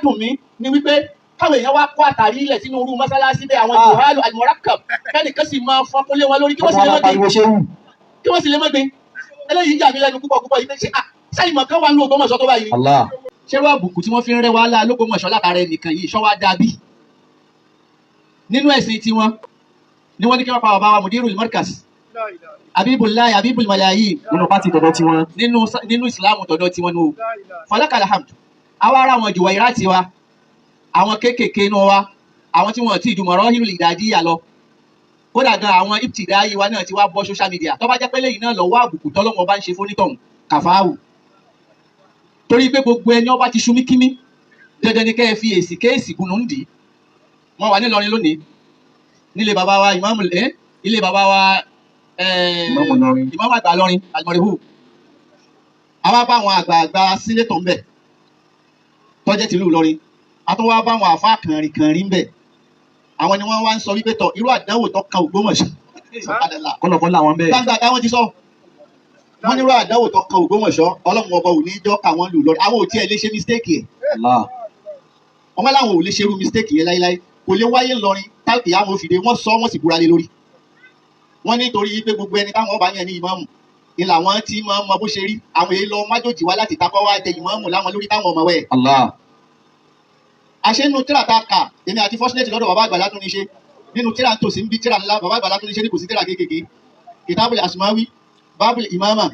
dùn mí ni wípé káwọn èèyàn wá kó àtàrí ilẹ̀ sínú irú mọ́sálásí bẹ́ẹ̀, àwọn Ah. Juhalu al-murakkab, kẹ́nìkan sì máa fọkúnlé wọn lórí, kí wọ́n sì Wọ́n lè máa mọ́ gbé pariwo ṣéwù. Kí wọ́n sì lè mọ́ gbé. Eléyìí yà mí lẹ́nu púpọ̀ púpọ̀ yìí pé ṣé sẹ́yìn mọ̀ kan wà ní Ògbómọ̀ṣọ́ tó báyìí ni? Allah. Ṣé wàá bùkù tí wọ́n fi ń rẹ́ wàhálà l'Ógbómọ̀ṣọ́ látara ẹnìkan yìí ṣọ́ wá dàbí nínú ẹ̀sìn tiwọn ni wọ́n ní kí wọ́n pa bàbá wa Mudirul Markaz, Abibulayi Abibul Malayi? Nínú party tọ̀dọ̀ tiwọn. Nínú ìsìlámù tọ̀dọ̀ tiwọn ní o. Falakal hamd, àwa ará wọn jùwọ̀ ìrá tiwa, àwọn kéékèèké inú wa, àwọn tí wọn ti ju mọ̀rọ́ ìdádíyà lọ, kódà gan àwọn ibtidayi wa náà ti wá bọ́ social media. Tó bá jẹ́ pé lẹ́yìn náà lọ́wọ́ àbùkù tọ́lọ́wọ́n bá ń ṣe fónítọ̀hún kàfáwù, torí pé gbogbo ẹni ọba ti ṣumí kímí, dandan ni kẹ́ ẹ fi èsì kéèsì kùnú ń dì í. Wọ́n wà nílọrin lónìí nílé bàbá wa ìmáàmù ẹ, ilé bàbá wa ẹ, Ìmáàmù Ìlọrin. Ìmáàmù àgbà lọrin alimọ̀rẹ́hù. Àwa bá àwọn àgbààgbà sínétọ̀ ń bẹ̀ tọ́jẹ́ tìlú Ìlọrin, a tún wá bá àwọn àfa kànrìnkànrìn ń bẹ̀. Àwọn ni wọ́n wá ń sọ wípé tọ̀, irú àdánwò tó kan Ògbómọ̀ṣọ́, subhanallah. Kọ́lọ̀kọ́ làwọn bẹ́ẹ̀. Gbangba táwọn ti sọ, wọ́n nírú àdánwò tó kan Ògbómọ̀ṣọ́, Ọlọ́run ọba ò ní jọ́ káwọn lù lọ. Àwọn ò tiẹ̀ lè ṣe mistake ẹ̀. Allah. Ọmọ làwọn ò lè ṣerú mistake yẹn láíláí, kò lè wáyé ńlọrin táàkì àwọn òfìdè. Wọ́n sọ, wọ́n sì búra lé lórí. Wọ́n ní torí pé gbogbo ẹni táwọn ọba yẹn ní ìmáàmù ni làwọn tí máa ń mọ bó ṣe rí. Àwọn èyí lọ májòjì wá láti takọ́ wá jẹ ìmáàmù láwọn lórí táwọn ọmọ wẹ̀. Allah. Àṣẹ nínú tíra tá a kà, èmi àti fortunate lọ́dọ̀ bàbá àgbàlá tún ní ṣe nínú tíra tòsí ń bí tíra ńlá bàbá àgbàlá tún ní ṣe ní kò sí tíra kéékèèké, Kitabul Asmawi, Babul Imama,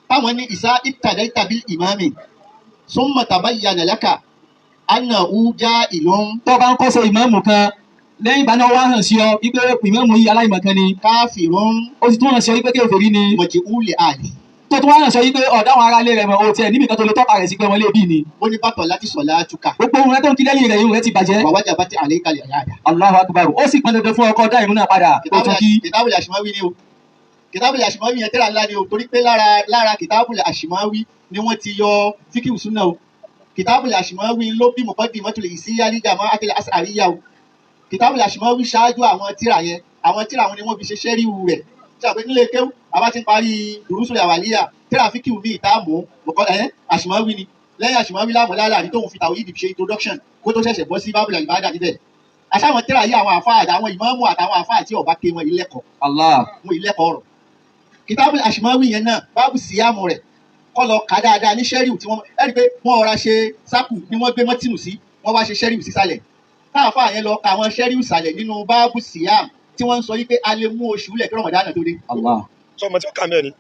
táwọn ní ìsá ibtadaita bil imami summa tabayyana laka annahu jahilun. Tó bá ń kọ́sẹ̀ ìmáàmù kan, lẹ́yìn ìgbà náà wá hàn sí ọ wípé ìmáàmù yìí aláìmọ̀kan ni. Kafirun. Ó sì tún hàn sí ọ wípé kèfèrí ni. Majhul ahli. Tó tún wá hàn sí ọ wípé ọ̀dà àwọn ará ilé rẹ̀ mọ̀, o tiẹ̀ níbi kan tó lè tọ́ka rẹ̀ sí pé wọ́n lé bí ni. Ó ní batalati salatuka. Gbogbo ohun rẹ tó ń kí lẹ́yìn rẹ̀, irun rẹ̀ ti bàjẹ́. Wa wajabati alayka al-i'ada. Allahu akbar. Ó sì pọn dandan fún ọkọ dá irun náà padà ó tún kí. Kitabul Ashmawi ni o. Kitabul Ashmawi yẹn, tírà ńlá ni o, torí pé lára Kitabul Ashmawi ni wọ́n ti yọ fíkìwù súnà o. Kitabul Ashmawi ló bí Muqaddimatul Izziya li Jama'atil Azhariyya o. Kitabul Ashmawi ṣáájú àwọn tírà yẹn. Àwọn tírà wọn ni wọ́n fi ṣe sẹ́ríwù rẹ̀ tí a pè nílé kéwù. Àbá ti ń parí Durusul Awwaliyya, tírà fíkìwù ní ìtààmú Ashmawi ni. Lẹ́yìn Ashmawi láàmú lálàrí tóun fi tàwíìdì ṣe introduction kó tó ṣẹ̀ṣẹ̀ bọ́ sí Babul Ibada níbẹ̀. Àṣàwọn tírà yìí, àwọn àfáà àtàwọn ìmáàmù àtàwọn àfáà tí ọba ké wọn ilẹ̀kọ̀ọ́ Allah. wọn ilẹ̀kọ̀ọ́ ọ̀rọ̀. Kitabul Ashmawi yẹn náà, báàbù síyàmù rẹ̀, kọ́ lọ kà dáadáa ní sẹ́ríù tí wọ́n ẹ rí i pé wọ́n ọ̀ra ṣe sákù ni wọ́n gbé mọ́tìnù sí, wọ́n wá ṣe sẹ́ríù sísàlẹ̀. Káàfáà yẹn lọ ka àwọn sẹ́ríù sàlẹ̀ nínú báàbù síyàmù tí wọ́n ń sọ wípé a lè mú oṣù lẹ̀ kí Ramadan tó dé. Allah. Sọmọ tí ó kà mẹ́rin.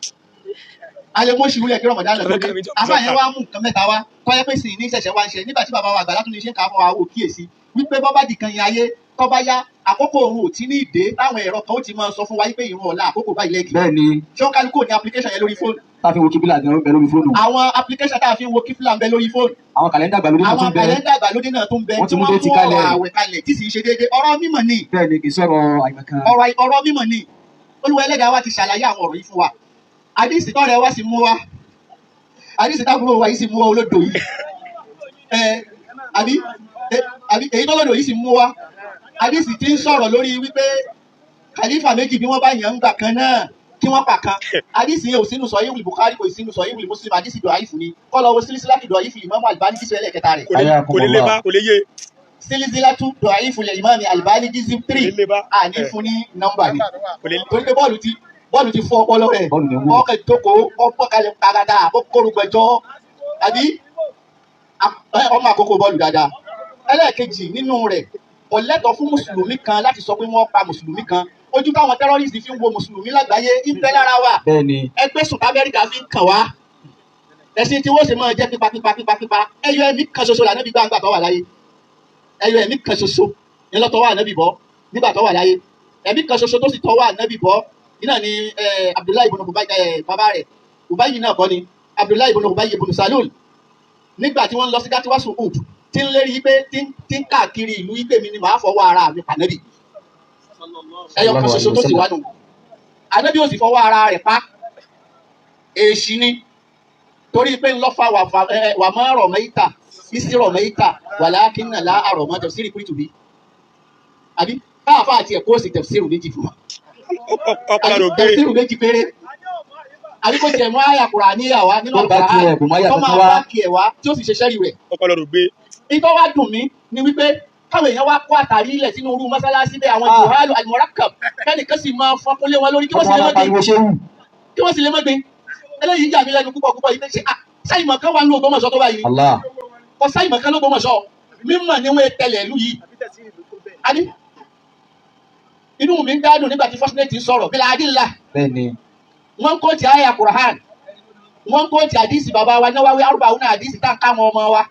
A lè mú oṣù lẹ̀ kí Ramadan tó dé. Àfáà yẹn wá mú nǹkan mẹ́ta wá tọ́yẹ́ pé sì ní ṣẹ̀ṣẹ̀ wá ń ṣe nígbà tí bàbá wa àgbà látún ní ṣe ń kà á fún wa. Ó kíyèsí wípé bọ́ bá di kan yẹn ayé tọ́ bá yá, àkókò òun ò tí ní ìdè táwọn ẹ̀rọ kan ó ti máa sọ fún wa wípé ìrun ọ̀la àkókò báyìí lẹ́gì. Bẹ́ẹ̀ ni. Ṣé ó kálukú ní application yẹn lórí fóònù? Tá a fi wo kíbílà gan bẹ lórí fóònù. Àwọn application tá a fi ń wo kífìlà ń bẹ lórí fóònù. Àwọn kàlẹ́ndà gbàlódé náà Àwọn tún bẹ. kàlẹ́ndà ìgbàlódé náà tún bẹ. Wọ́n ti Tí mú wọ́n déètì mú ọ̀rọ̀ kalẹ̀. àwẹ̀ kalẹ̀ tí sì ń ṣe déédéé. Ọ̀rọ̀ mímọ̀ ni. Bẹ́ẹ̀ ni, kì í sọ̀rọ̀ àìmọ̀kan. Ọ̀rọ̀ mímọ̀ ni. Olúwa ẹlẹ́dàá wa ti ṣàlàyé àwọn ọ̀rọ̀ yìí fún wa. Àdìsí tọ́rẹ wa sì mú wa, àdìsí tábúrò wa yìí sì mú wa, olódò yìí ẹ àbí ẹ, àbí èyí tọ́lọ́dọ̀ yìí sì mú wa, àdìsí tí ń sọ̀rọ̀ lórí wípé kàlífà méjì bí wọ́n bá yàn ń gbà kan náà kí wọ́n pa kan. Àdìsí yẹn ò sínú Sahih Bukhari, kò sínú Sahih Muslim. Àdìsí dọ̀àyífù ni. Kọ́ lọ wo sílísílátù dọ̀àyífù Imam Albani jísù ẹlẹ́kẹta rẹ̀. Kò lè lé bá, kò lè yé. Sílísílátù dọ̀àyífù Imam Albani jísù Kò lè 3. lé bá. Àní fún ní nọ́mbà ni. Kò lè. Torí pé bọ́ọ̀lù ti fọ́ ọpọlọ rẹ̀. Bọ́ọ̀lù ni wúlò. Ọkọ̀ ìjókòó ọpọ kalẹ̀ parada, ó kórúgbẹjọ́ àbí ọmọ àkókò bọ́ọ̀lù dáadáa. Ẹlẹ́ẹ̀kejì nínú rẹ̀, kò lẹ́tọ̀ọ́ fún mùsùlùmí kan láti sọ pé wọ́n pa mùsùlùmí kan. Ojú táwọn terrorist fi ń wo mùsùlùmí lágbàáyé ń bẹ lára wa. Bẹ́ẹ̀ ni. Ẹgbẹ́ sùn Amẹ́ríkà fi ń kàn wá, ẹ̀sìn tí wọ́n sì máa jẹ́ pípa pípa pípa pípa. Ẹyọ ẹ̀mí kan ṣoṣo là níbi gbangba tó wà láyé. Ẹyọ ẹ̀mí kan ṣoṣo ní lọ́tọ̀ wà nábì bọ́ nígbà tó wà láyé. Ẹ̀mí kan ṣoṣo tó sì tọ́ wà nábì bọ́ iná ni Abdullahi ibn Ubay, bàbá rẹ̀ Ubay náà kọ́ ni, Abdullahi ibn Ubay ibn Salul, nígbà tí wọ́n lọ sí gatiwasu Uhud, tí ń lérí pé tí ń káàkiri ìlú ìgbè mi ni màá fọwọ́ ara mi pànẹ́bì. Ẹyọ kan ṣoṣo tó sì wá nù, ànábì ò sì fọwọ́ ara rẹ̀ pa. Èṣì ni, torí pé ńlọ́fà wà má rọ̀ mẹ́ta isi rọ̀ mẹ́ta wàlákínà lá àrọ̀ mọ́ tafsiri kúrìtù bí àbí káàfà àti ẹ̀kọ́ sì tafsiru méjì fún wa. Ọpọlọ rẹ̀ ò gbé. Tafsiru méjì péré, àbí kò tiẹ̀ mú àyà Kùránì wá nínú Tó bá Al-Qur'an tiẹ̀ kò mú àyà tó kankan máa wá. bá kí ẹ̀ wá tí ó sì ṣe sẹ́rí rẹ̀. Ọpọlọ rẹ̀ ò gbé. Ìtọ́ wá dùn mí ni wípé káwọn èèyàn wá kó àtàrí ilẹ̀ sínú irú mọ́sálásí bẹ́ẹ̀, àwọn Ah. jòhálù àlùmọ́rákàb, kẹ́nìkan sì máa fọkúnlé wọn lórí kí wọ́n sì Wọ́n lè máa mọ́ gbé, pariwo ṣéwù. kí wọ́n sì lè mọ́ gbé. Eléyìí yà mí lẹ́nu púpọ̀ púpọ̀ yìí pé ṣé sáìmọ̀ kan wà ní Ògbómọ̀ṣọ́ tó báyìí? Allah. Kọ sáìmọ̀ kan l'Ógbómọ̀ṣọ́, mímọ̀ ni wọ́n tẹ̀lẹ̀ ìlú yìí. Àbí inú mi ń dádùn nígbà tí Fortunate ń sọ̀rọ̀ bí láàdínlá. Bẹ́ẹ̀ ni. Wọ́n ń kóòtì àyà Kùrán, wọ́n ń kóòtì àdìsí bàbá wa Náwáwí arúgbáwò náà, àdìsí tá à ń ká àwọn ọmọ wa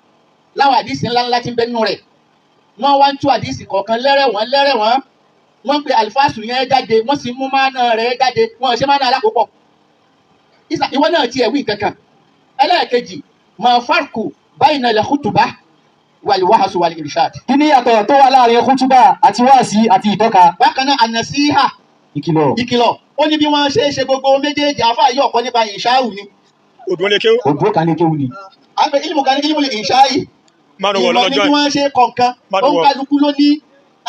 láwọn àdìsí ńláńlá tí ń bẹ nínú rẹ̀. Wọ́n wá ń tú àdìsí kọ̀ọ̀kan lẹ́rẹ̀ wọ́n lẹ́rẹ̀ wọ́n, wọ́n ń pe àlùfáàsù yẹn jáde, wọ́n sì mú mánà rẹ̀ jáde, wọ́n ṣe mánà alákòópọ̀. Ìwọ náà tiẹ̀ wí kankan. Ẹlẹ́ẹ̀kejì, mà farku bayna al-khutbah wal-wahs wal-irshad. Kí ni ìyàtọ̀ tó wà láàrin kútúbà àti wáàsí àti ìtọ́ka? Bákan náà, ànàsíhà, Ìkìlọ̀. ìkìlọ̀, ó ní bí wọ́n ṣe é ṣe gbogbo méjèèjì. Àfáà yìí ọ̀kọ́ nípa ìṣáù ni. Òdùn lè kéwú. Ògbó kan lè kéwù ni. Àgbẹ̀ ilmu kan ní ilmu ìṣáì. Mánu wọ̀ Ìmọ̀ ní lọ́jọ́ bí wọ́n ṣe kọ̀ọ̀kan, Mánu ó ń wọ̀. kálukú ló ní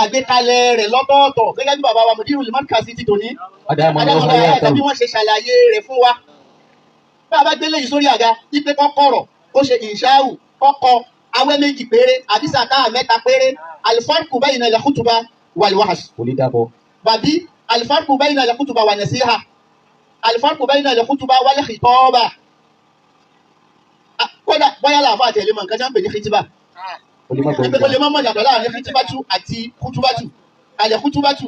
àgbékalẹ̀ rẹ̀ lọ́tọ̀ọ̀tọ̀, gẹ́gẹ́ bí bàbá wa Mudirul Markaz ti tòní Adámọ̀ Adámọ̀lá ọ̀hún ayàtọ̀, bí wọ́n ṣe ṣàlàyé rẹ̀ fún wa. Bá a bá gbélé yìí sórí àga ipe kọ́kọ́rọ̀ ó ṣe ìṣáù kọ́kọ́ awẹ́ méjì péré àbí sàtáà mẹ́ta péré, alifarku bayna al-khutuba wal-wahs, Kò lè dàbọ̀. bàbí alifarku bayna al-khutuba wa nasiha, alifarku bayna al-khutuba wal-khitaba. Kódà bóyá làáfà àti ẹ̀lẹ́mọ̀ nǹkan tí wọ́n ń pè ní khitiba, Kò lè má gbọ́ ẹgbẹ́ kò lè má mọ̀ yàtọ̀ láàrin khitibatu àti kutubatu, àlẹ́ kutubatu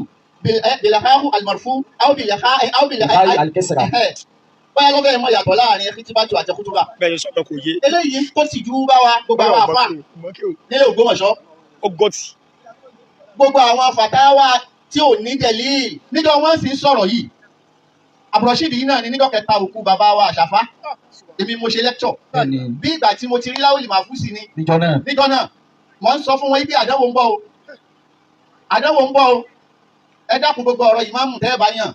bilhahu almarfu aw bilha aw bilha Ìkárí alikẹ́sìrà. Bóyá lọ́fẹ̀ẹ́ mọ̀ yàtọ̀ láàrin khitibatu àti kutuba. Bẹ́ẹ̀ ni sọ̀rọ̀ kò yé. Eléyìí ń kó tìjú bá wa gbogbo àwọn àfa nílé Ògbómọ̀ṣọ́, Ó gọ́tì. gbogbo àwọn fàtáwà tí ò ní dẹ̀líìlì níjọ́ wọ́n sì ń sọ̀rọ̀ yìí. Abdulrasheed yìí náà ni níjọ́ kẹta òkú bàbá wa Àṣàfá, èmi mo ṣe lecture. Bẹ́ẹ̀ ni. Bí ìgbà tí mo ti rí láwùlì màfúsì ni Níjọ́ náà. níjọ́ náà mo ń sọ fún wọn pé àdánwò ń bọ̀ o, àdánwò ń bọ̀ o. Ẹ dákun, gbogbo ọ̀rọ̀ ìmáàmù tẹ́ ẹ bá yàn,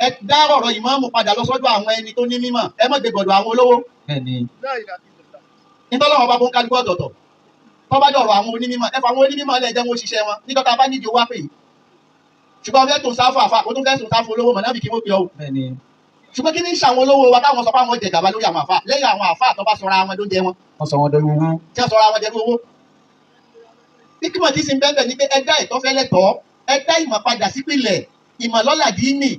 ẹ dá ọ̀rọ̀ ìmáàmù padà lọ sọ́dọ̀ àwọn ẹni tó ní mímọ̀, ẹ má gbé gbọ̀dọ̀ àwọn olówó. Bẹ́ẹ̀ ni. Nítorí wọn bá bó ń kálukú ọ̀tọ̀ọ̀tọ̀ tó bá dọ̀rọ̀ àwọn onímọ̀, ẹ fà àwọn onímọ̀ lẹ̀ jẹ́ wọn ó ṣiṣẹ́ wọn nítorí tá a bá nídìí owó àpè yìí. Ṣùgbọ́n ọfẹ́ tó ń sáfù àfà, ó tún fẹ́ sùn sáfù olówó mọ̀nàbí kí wọ́n pè ọ́ o. Bẹ́ẹ̀ ni. Ṣùgbọ́n kí ní ṣàwọn olówó wa táwọn sọ pé àwọn jẹ gàba lórí àwọn àfà, lẹ́yìn àwọn àfà tó bá sọra wọn ló jẹ wọn, Wọ́n sọ wọn dọ́rú owó. tí wọ́n sọra wọn jẹ owó. Hikmọ̀ tí sì ń bẹ́ẹ̀ ni pé ẹ dá ìtọ́fẹ́lẹ́ tọ́, ẹ dá ìmọ̀ padà sípìlẹ̀. Ìmọ̀ lọ́la díínì,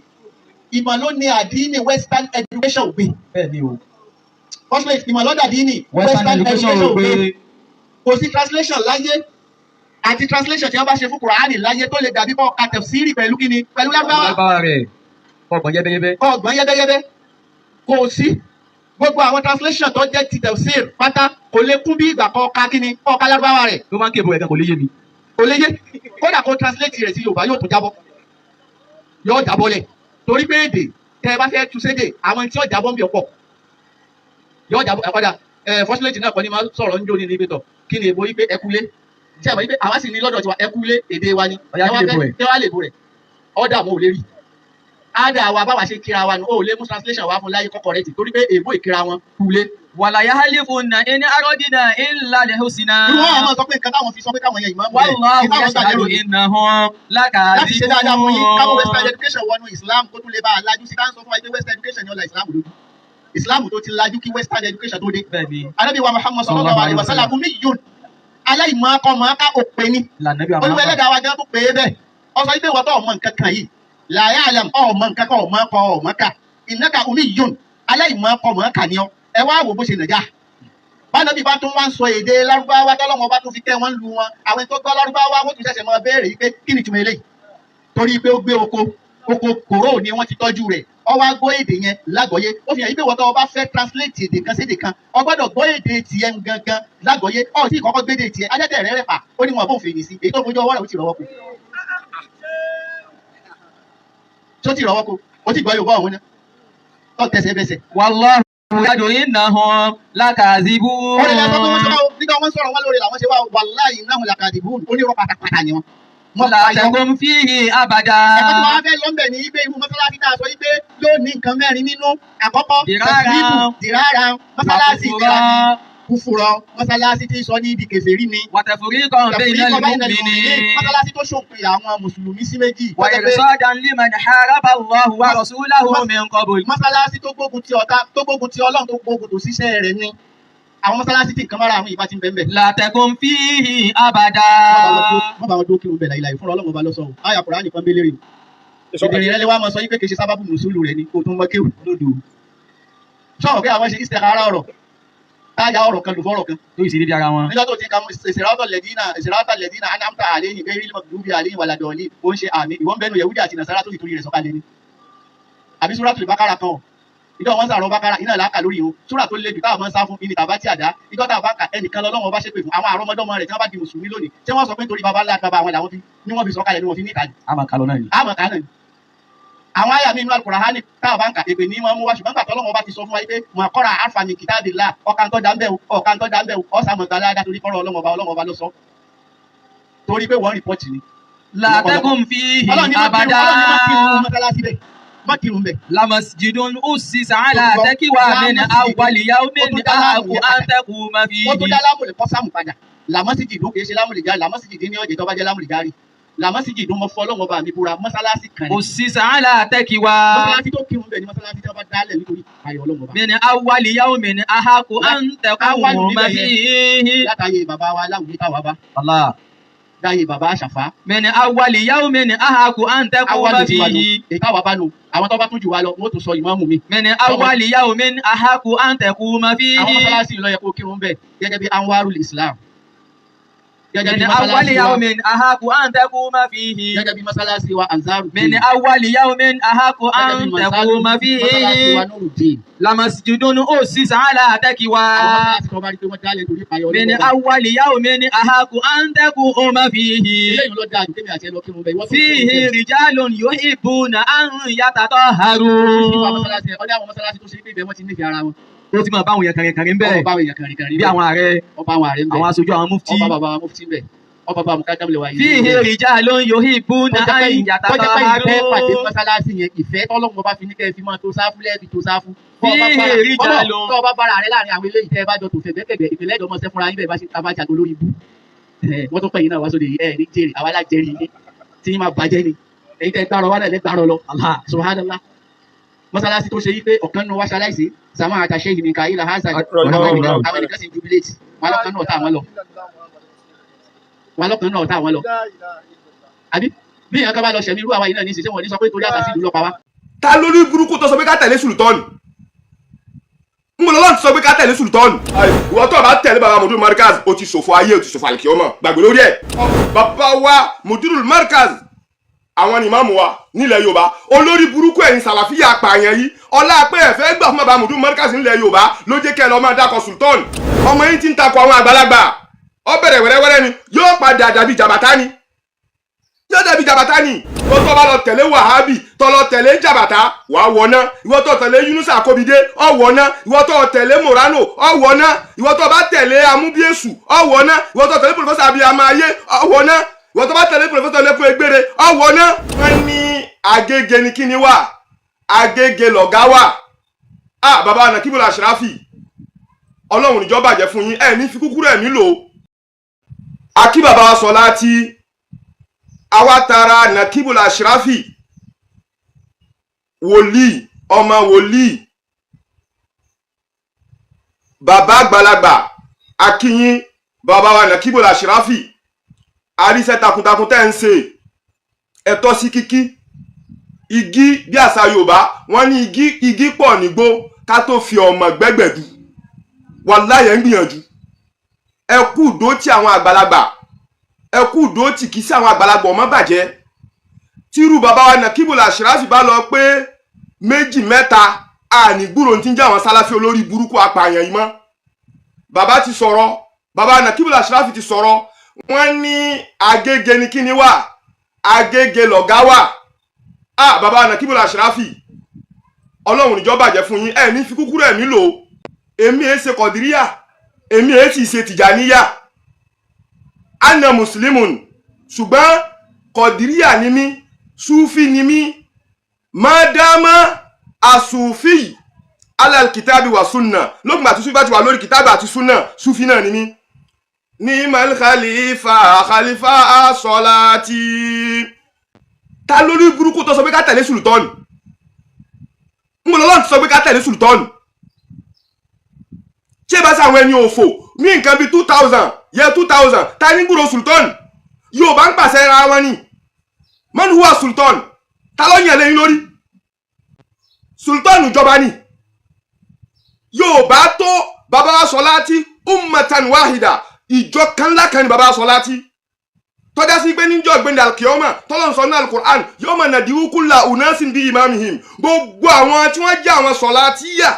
ìmọ̀ ló ní àdínì, western education ò gbé. Bẹ́ẹ̀ ni o. Firstly, ìmọ̀ lọ́dà díínì, Western education ò gbé. Kò sí translation láyé àti translation tí wọ́n bá ṣe fún Kùránì láyé tó lè dàbí kọ́ ka tafsiri pẹ̀lú kíni, pẹ̀lú Lárúbáwá. Lágbára rẹ̀. Ọgbọ̀n yẹ́bẹ́yẹ́bẹ́. Kọ́ ọgbọ́n yẹ́bẹ́yẹ́bẹ́, kò sí. Gbogbo àwọn translation tó jẹ́ ti tafsir pátá kò lè kún bí ìgbà kọ́ ka kíni, kọ́ ka Lárúbáwá rẹ̀. Tó máa ń kébò ẹ̀ka kò lè yé mi. Kò lè yé. Kódà kó translate rẹ̀ sí Yorùbá, yóò tún jábọ́, yóò jábọ́ lẹ̀, torí pé èdè tẹ́ ẹ bá fẹ́ tu sédè, àwọn tí yóò jábọ́ ń bí ọ̀pọ̀ yóò jábọ́ ẹ padà. Ẹ fortunately náà kọ́ ni máa sọ̀rọ̀ ń jó ní ibi tọ̀ kí ni èbó yí pé ẹkúlé tí a mọ̀ yí pé àwa sì ní lọ́dọ̀ tiwa, ẹkúlé èdè wa ni. Ọ̀yá, Ẹ wá kí lè bo fẹ́ ẹ̀? Tẹ́ wá lè bo rẹ̀ ọ̀dà mo ò lè rí ádà wa báwa ṣe kíra wa nù, ó lè mú translation wa fún láyé kọ́kọ́ rẹ̀ tì, torí pé èbó ìkíra wọn kúlé. Wàlà yahalifuna in aradina illa al-husna. Irú wọn àwọn sọ pé nǹkan táwọn fi sọ pé káwọn yẹn ìmọ̀ Wallahu yashhadu innahum láti ṣe dáadáa fún yín, káwọn western lakadibun. education wọnú Islam kó tún lè bá a lajú sí. Káwọn sọ fún wa pé western education ni ọ̀la Islam lójú, Islam tó ti lajú kí western education tó dé. Bẹ́ẹ̀ ni. Ànábì wa Muhammad sallallahu alaihi wasallam ummiyun, aláìmọ̀ọ́kọ́ òpè ni. Lànàbí àwọn Olúwa ẹlẹ́dàá wa gan tó pè é bẹ́ẹ̀, ọ sọ pé wọ́n tó ọmọ nǹkan kan yìí la ya'lam, ọmọ nǹkan kan, ọmọ kọ ọmọ ká, innaka ummiyun, aláìmọ̀ọ́kọ́ mọ̀ọ́kà ni ọ. Ẹ wá wò bó ṣe nàjà bánabi bá tún wá ń sọ èdè Lárúbáwá tọ́lọ́wọ́n bá tún fi kẹ́ wọ́n lu wọn, àwọn tó gbọ́ Lárúbáwá wọ́n tún ṣẹ̀ṣẹ̀ máa béèrè yìí pé kí ni ìtumọ̀ eléyìí, torí pé ó gbé oko oko kòró ni wọ́n ti tọ́jú rẹ̀, ó wá gbọ́ èdè yẹn lágbọ́yé. Ó fi hàn yí pé wọ́n tó o bá fẹ́ translate èdè kan sédè kan, o gbọ́dọ̀ gbọ́ èdè tiẹ̀ gangan lágbọ́yé. Ó sì kọ́kọ́ gbédè tiẹ̀ ajẹ́tẹ̀ rẹ̀ rẹ̀ pa, ó ní wọn bó fèrè sí èyí tó fojú ọwọ́ rẹ̀, ó ti rọwọ́ kù tó ti rọwọ́ kù, ó ti gbọ́ Yorùbá òun náà tó tẹsẹ̀ bẹsẹ̀. Wallahu yashhadu innahum lakadibun. Ó lè lọ sọ pé wọ́n ṣe wá o, nígbà wọ́n sọ̀rọ̀ wọn lórí làwọn ṣe wá o, wàláhì innahum lakadibun, onírọ́ pátápátá ni wọ́n. Wọ́n La pa irọ́. taqum fihi abada. Ẹ̀kọ́ tí wọ́n fẹ́ lọ́nbẹ̀ ní pé irú mọ́sálásí tá a sọ yìí pé yóò ní nǹkan mẹ́rin nínú. Àkọ́kọ́, Dìrára. tẹ̀sílíbù, dìrára, mọ́sálásí ìdíra ni, kúfùrọ̀, mọ́sálásí tí sọ ní ibi kèfèrí ni. Wa tafriqan bayna Tafriqan bayna al-mu'minin, al-mu'minin. mọ́sálásí tó ṣòpin àwọn mùsùlùmí sí méjì. Wa Tó jẹ́ pé irsadan liman haraba Allahu wa rasulahu min qabl. Mọ́sálásí tó gbógun ti ọ̀tá, tó gbógun ti Ọlọ́run, tó gbógun tó ṣiṣẹ́ rẹ̀ ni. Àwọn mọ́sálásí tí nǹkan márààrún yìí bá ti ń bẹ ń bẹ̀. لا تقم فيه أبدا. Má bá wọn dúró kírun bẹ̀ láyé fúnra Ọlọ́run ọba lọ́sọ̀ọ́. Àyà Kùránì kan bélé rè. Ìdèrè rẹ lè wá máa sọ yí pé kì í ṣe sábàbù nùsùlù rẹ ni kò tún mọ kéwù lódò. Sọ̀rọ̀ pé àwọn ṣe istikhara ọ̀rọ̀. Táyà ọ̀rọ̀ kan lò fọ́rọ̀ kan. Tó ìṣe dédé ara wọn. Níjọ́ tó ti ka ìsìráwọ́tọ̀ lẹ́dínà ìsìráwọ́tọ̀ lẹ́dínà anamta àléyìn gẹ́rí lọ́dúnbí àléyìn wàlàdọ̀ọ̀lì ó ń ṣe àmì ìwọ́n bẹ́nu Yẹ̀wúdí àti Nàsárà tó ìtorí rẹ̀ sọ̀kalẹ̀ ni. Àbí Súrátù Bákàrà kan ọ̀. Ìjọ wọn sàrọ̀ Bákàrà iná làákà lórí irun. Súrà tó le jù táwọn máa ń sá fún ìní tàbá tí àdá. Ìjọ tá a bá kà ẹnìkan lọ́lọ́wọ́n bá ṣépè fún àwọn àrọ́mọdọ́mọ rẹ̀ tí wọ́n bá di mùsùlùmí lónìí. Ṣé wọ́n sọ pé nítorí baba ńlá baba àwọn làwọn fi ní wọ́n fi sọ̀kalẹ̀ ni wọ́n fi ní ìkàlẹ̀? A máa kà lọ náà ni. Àmọ̀ kan náà ni. Àwọn àyà mi inú Al-Qur'ani tá a bá ń kà èpè ní wọn mú wá, ṣùgbọ́n gbàtọ́ Ọlọ́run bá ti sọ fún wa pé mà kọ́ra àǹfààní kitabillah, ọ̀kan tó dá ń bẹ̀ o, ọ̀kan tó dá ń bẹ̀ o, ọ̀sà mọ̀ gbàlá dá torí kọ́rọ̀ Ọlọ́run ọba, Ọlọ́run ọba ló sọ. Torí pé wọ́n rìpọ́tì ni. لا تقم فيه Ọlọ́run ní má kírun, أبدا. Ọlọ́run ní má kírun mọ́sálásí bẹ̀, má kírun bẹ̀. لمسجد أسس على تقوى من أول يوم أحق أن تقوم Ó tún فيه. dá lámùlẹ̀ kọ́sàmù padà. Làmọ́síjì dún kì í ṣe lámùlẹ̀ járe, làmọ́síjì dín ní ọ̀jẹ̀ tó bá jẹ́ lámùlẹ̀ járe. Làmọ́síjì dún mọ́ fọ́ Ọlọ́run ọba mi búra, mọ́sálásí kan ni. أسس على تقوى Mọ́sálásí tó kírun bẹ̀ ni mọ́sálásí tí wọ́n bá dálẹ̀ nítorí ayọ̀ Ọlọ́run ọba. من أول يوم أحق أن Awwalu تقوم níbẹ̀ yẹn. فيه. Látàyè bàbá wa aláwùjẹ táwa bá الله. dáyé bàbá àṣàfà. من أول يوم أحق أن تقوم Awwalu ti wa nù, فيه. èyí táwa bá nù, àwọn tó bá tún jù wá lọ wọn ó tún sọ ìmáàmù mi. من أول يوم أحق أن تقوم Àwọn فيه. mọ́sálásí ló yẹ kó kírun bẹ̀ gẹ́gẹ́ bí Anwarul Islam, gẹ́gẹ́ bí من أول mọ́sálásí wa يوم أحق أن تقوم فيه. gẹ́gẹ́ bí mọ́sálásí wa Ansaru من أول يوم أحق gẹ́gẹ́ bí أن تقوم mọ́sálásí wa فيه. Nuruddin. لمسجد أسس على تقوى Àwọn mọ́sálásí kan bá rí pé wọ́n dálẹ̀ torí ìpayọ̀ من Ọlọ́run ọba. أول يوم أحق أن تقوم فيه. Eléyìí ló dáa jù kémi àti ẹ lọ kírun bẹ̀. Ìwọ tó kírun فيه bẹ̀. رجال يحبون أن Oríṣiríṣi يتطهروا. mọ́sálásí ẹ, ọdẹ àwọn mọ́sálásí tó ṣe pé ibẹ̀ wọ́n ti nífẹ̀ẹ́ ara wọn. Ó ti máa bá àwọn èèyàn kàrìnkàrìn bẹ́ẹ̀ Ọba àwọn èèyàn kàrìnkàrìn bí bẹ̀, àwọn ààrẹ, ọba àwọn ààrẹ ń bẹ̀, àwọn aṣojú àwọn mufti. ọba bàbá wa mufti ń bẹ̀, ọba bàbá mukadam lè wà yìí فيه ń bẹ̀. رجال يحبون Tọ́jà أن pé ìfẹ́ pàdé يتطهروا. mọ́sálásí yẹn, ìfẹ́ tọ́lọ́mọ bá fi ní kẹ́ ẹ fi máa tó sáfù lẹ́ẹ̀fi tó sáfù. فيه رجال Tọ́ ọ bá bára rẹ láàrin àwọn eléyìí tẹ́ ẹ bá jọ tò fẹ̀gbẹ́kẹ̀gbẹ́ ìpínlẹ̀ ìjọmọ ṣẹ́ fúnra yín bẹ́ẹ̀ bá ṣe tabajà tó lórí ibú. Wọ́n tún pè yín náà wá sóde yìí, ẹ ní jèrè, àwa lájẹrìí yín tí yín máa bàjẹ́ ni. Èyí tẹ́ gbárọ̀ wá náà lẹ́ gbárọ̀ lọ. Allah. Subhanallah. Mọ́sálásí tó ṣe yí pé ọ̀kan nínú wa ṣaláìsí, Sàmá àtàṣe yìí nìkan ilà Hasan, àwọn ẹnìkan sì ń jubilate, wọn lọ́kàn náà tá àwọn lọ. Wọn lọ́kàn náà tá àwọn lọ. Àbí bí èèyàn kan bá lọ ṣẹ̀mí irú àwa yìí náà ní ìṣiṣẹ́ wọn ní sọ pé torí àṣà sí ìlú lọ́pa wá. Ta lórí burúkú tó sọ pé ká tẹ̀lé sùlùtọ́ọ̀nù? Ń bọ̀ lọ́lọ́run ti sọ pé ká tẹ̀lé sùlùtọ́ọ̀nù. Ìwọ tó o bá tẹ̀lé baba Mudirul Markaz, o ti ṣòfò ayé, o ti ṣòfò àlìkíọ́mọ̀, gbàgbé lórí ẹ̀. Bàbá wa Mudirul Markaz, àwọn ni ìmáàmù wa nílẹ̀ Yorùbá. Olórí burúkú ẹ̀yin sàlàfíà apààyàn yìí, ọlá pé ẹ fẹ́ gbà fún baba Mudirul Markaz nílẹ̀ Yorùbá ló jẹ́ kẹ́ ẹ lọ́ọ́ máa dákọ̀ sùlùtọ́ọ̀nù. Ọmọ yín ti ń takò àwọn àgbàlagbà, ó bẹ̀rẹ̀ wẹ́rẹ́wẹ́rẹ́ ni yóò padà dàbí jàbátá ni, yóò dàbí jàbátá ni. Ìwọ tó bá lọ tẹ̀lé wàhábì, tó lọ tẹ̀lé jàbátá, wàá wọná. Ìwọ tó tẹ̀lé yunusa akóbidé, ó wọná. Ìwọ tó tẹ̀lé morano, ó wọná. Ìwọ tó bá tẹ̀lé amúbíyèsù, ó wọná. Ìwọ tó tẹ̀lé pòfẹ́sọ̀ abiyamọ ayé, ó wọná. Ìwọ tó bá tẹ̀lé pòfẹ́sọ̀ lẹ́kùn egbére, ó wọná. Wọ́n ní Agége ni kíni wà, Agége lọ̀gá wà. Ah, bàbá Nakibul Ashrafi, Ọlọ́run níjọ́ bàjẹ́ fún yín, ẹ̀ ní fi kúkúrú ẹ̀mí lò ó. Akí bàbá wa sọ láti àwa tara Nakibul Ashrafi, wòlíì ọmọ wòlíì, bàbá àgbàlagbà, akínyín bàbá wa Nakibul Ashrafi, àríṣẹ́ takuntakun tẹ́ ń ṣe, ẹ̀tọ́ sí kíkí igi bí àṣà Yorùbá wọ́n ní igi igi pọ̀ nígbó ká tó fi ọmọ gbẹ́gbẹ̀dù. Wàláyé ń gbìyànjú, ẹ kú dótì àwọn àgbàlagbà, ẹ kú dótì kì í sí àwọn àgbàlagbà ọmọ bàjẹ́. Tírú bàbá wa Nakibul Ashrafi bá lọ pé méjì mẹ́ta, àní gbúrò tí ń jẹ́ àwọn sáláfí olórí burúkú apààyàn yìí mọ́. Bàbá ti sọ̀rọ̀, bàbá Nakibul Ashrafi ti sọ̀rọ̀. Wọ́n ní Agége ni kíni wà, Agége lọ̀gá wà. Ah, bàbá Nakibul Ashrafi, Ọlọ́run níjọ́ bàjẹ́ fún yín, ẹ̀ ní fi kúkúrú ẹ̀mí lò ó. Èmi ẹ̀ ṣe kọ̀díríyà, èmi ẹ̀ sì ṣe tìjàníyà, ana muslimun, ṣùgbọ́n kọ̀díríyà ni mí, sufi ni mí. Mádàmá àsùfì alal kitabi wa sunna, lókùnbà àti sufi bá ti wà lórí kitabi àti sunna, sufi náà ni mí. Ní mal khalifa khalifa asọ́láti. Ta lórí burúkú tó sọ pé ká tẹ̀lé sùlùtọ́ọ̀nù? Ń bọ̀ lọ́lọ́run ti sọ pé ká tẹ̀lé sùlùtọ́ọ̀nù. Ṣé bá sáwọn ẹni òfò ní nǹkan bíi 2000 yẹ 2000 ta ní gbúrò sultan? Yorùbá ń pàṣẹ ra wọn ni. Man huwa sultan? Ta ló yàn lẹ́yìn lórí? Sultan ìjọba ni. Yorùbá tó baba wa Sọláàtì ummatan wahida, ìjọ kan ńlá kan ni baba wa Sọláàtì, tọ́já sí pé níjọ́ gbẹ̀ndẹ̀ alkiyoma, tọ́lọ́n sọ ní alukur'an, yawma nadi'u kulla unasin bi imamihim. Gbogbo àwọn tí wọ́n jẹ́ àwọn Sọláàtìyà,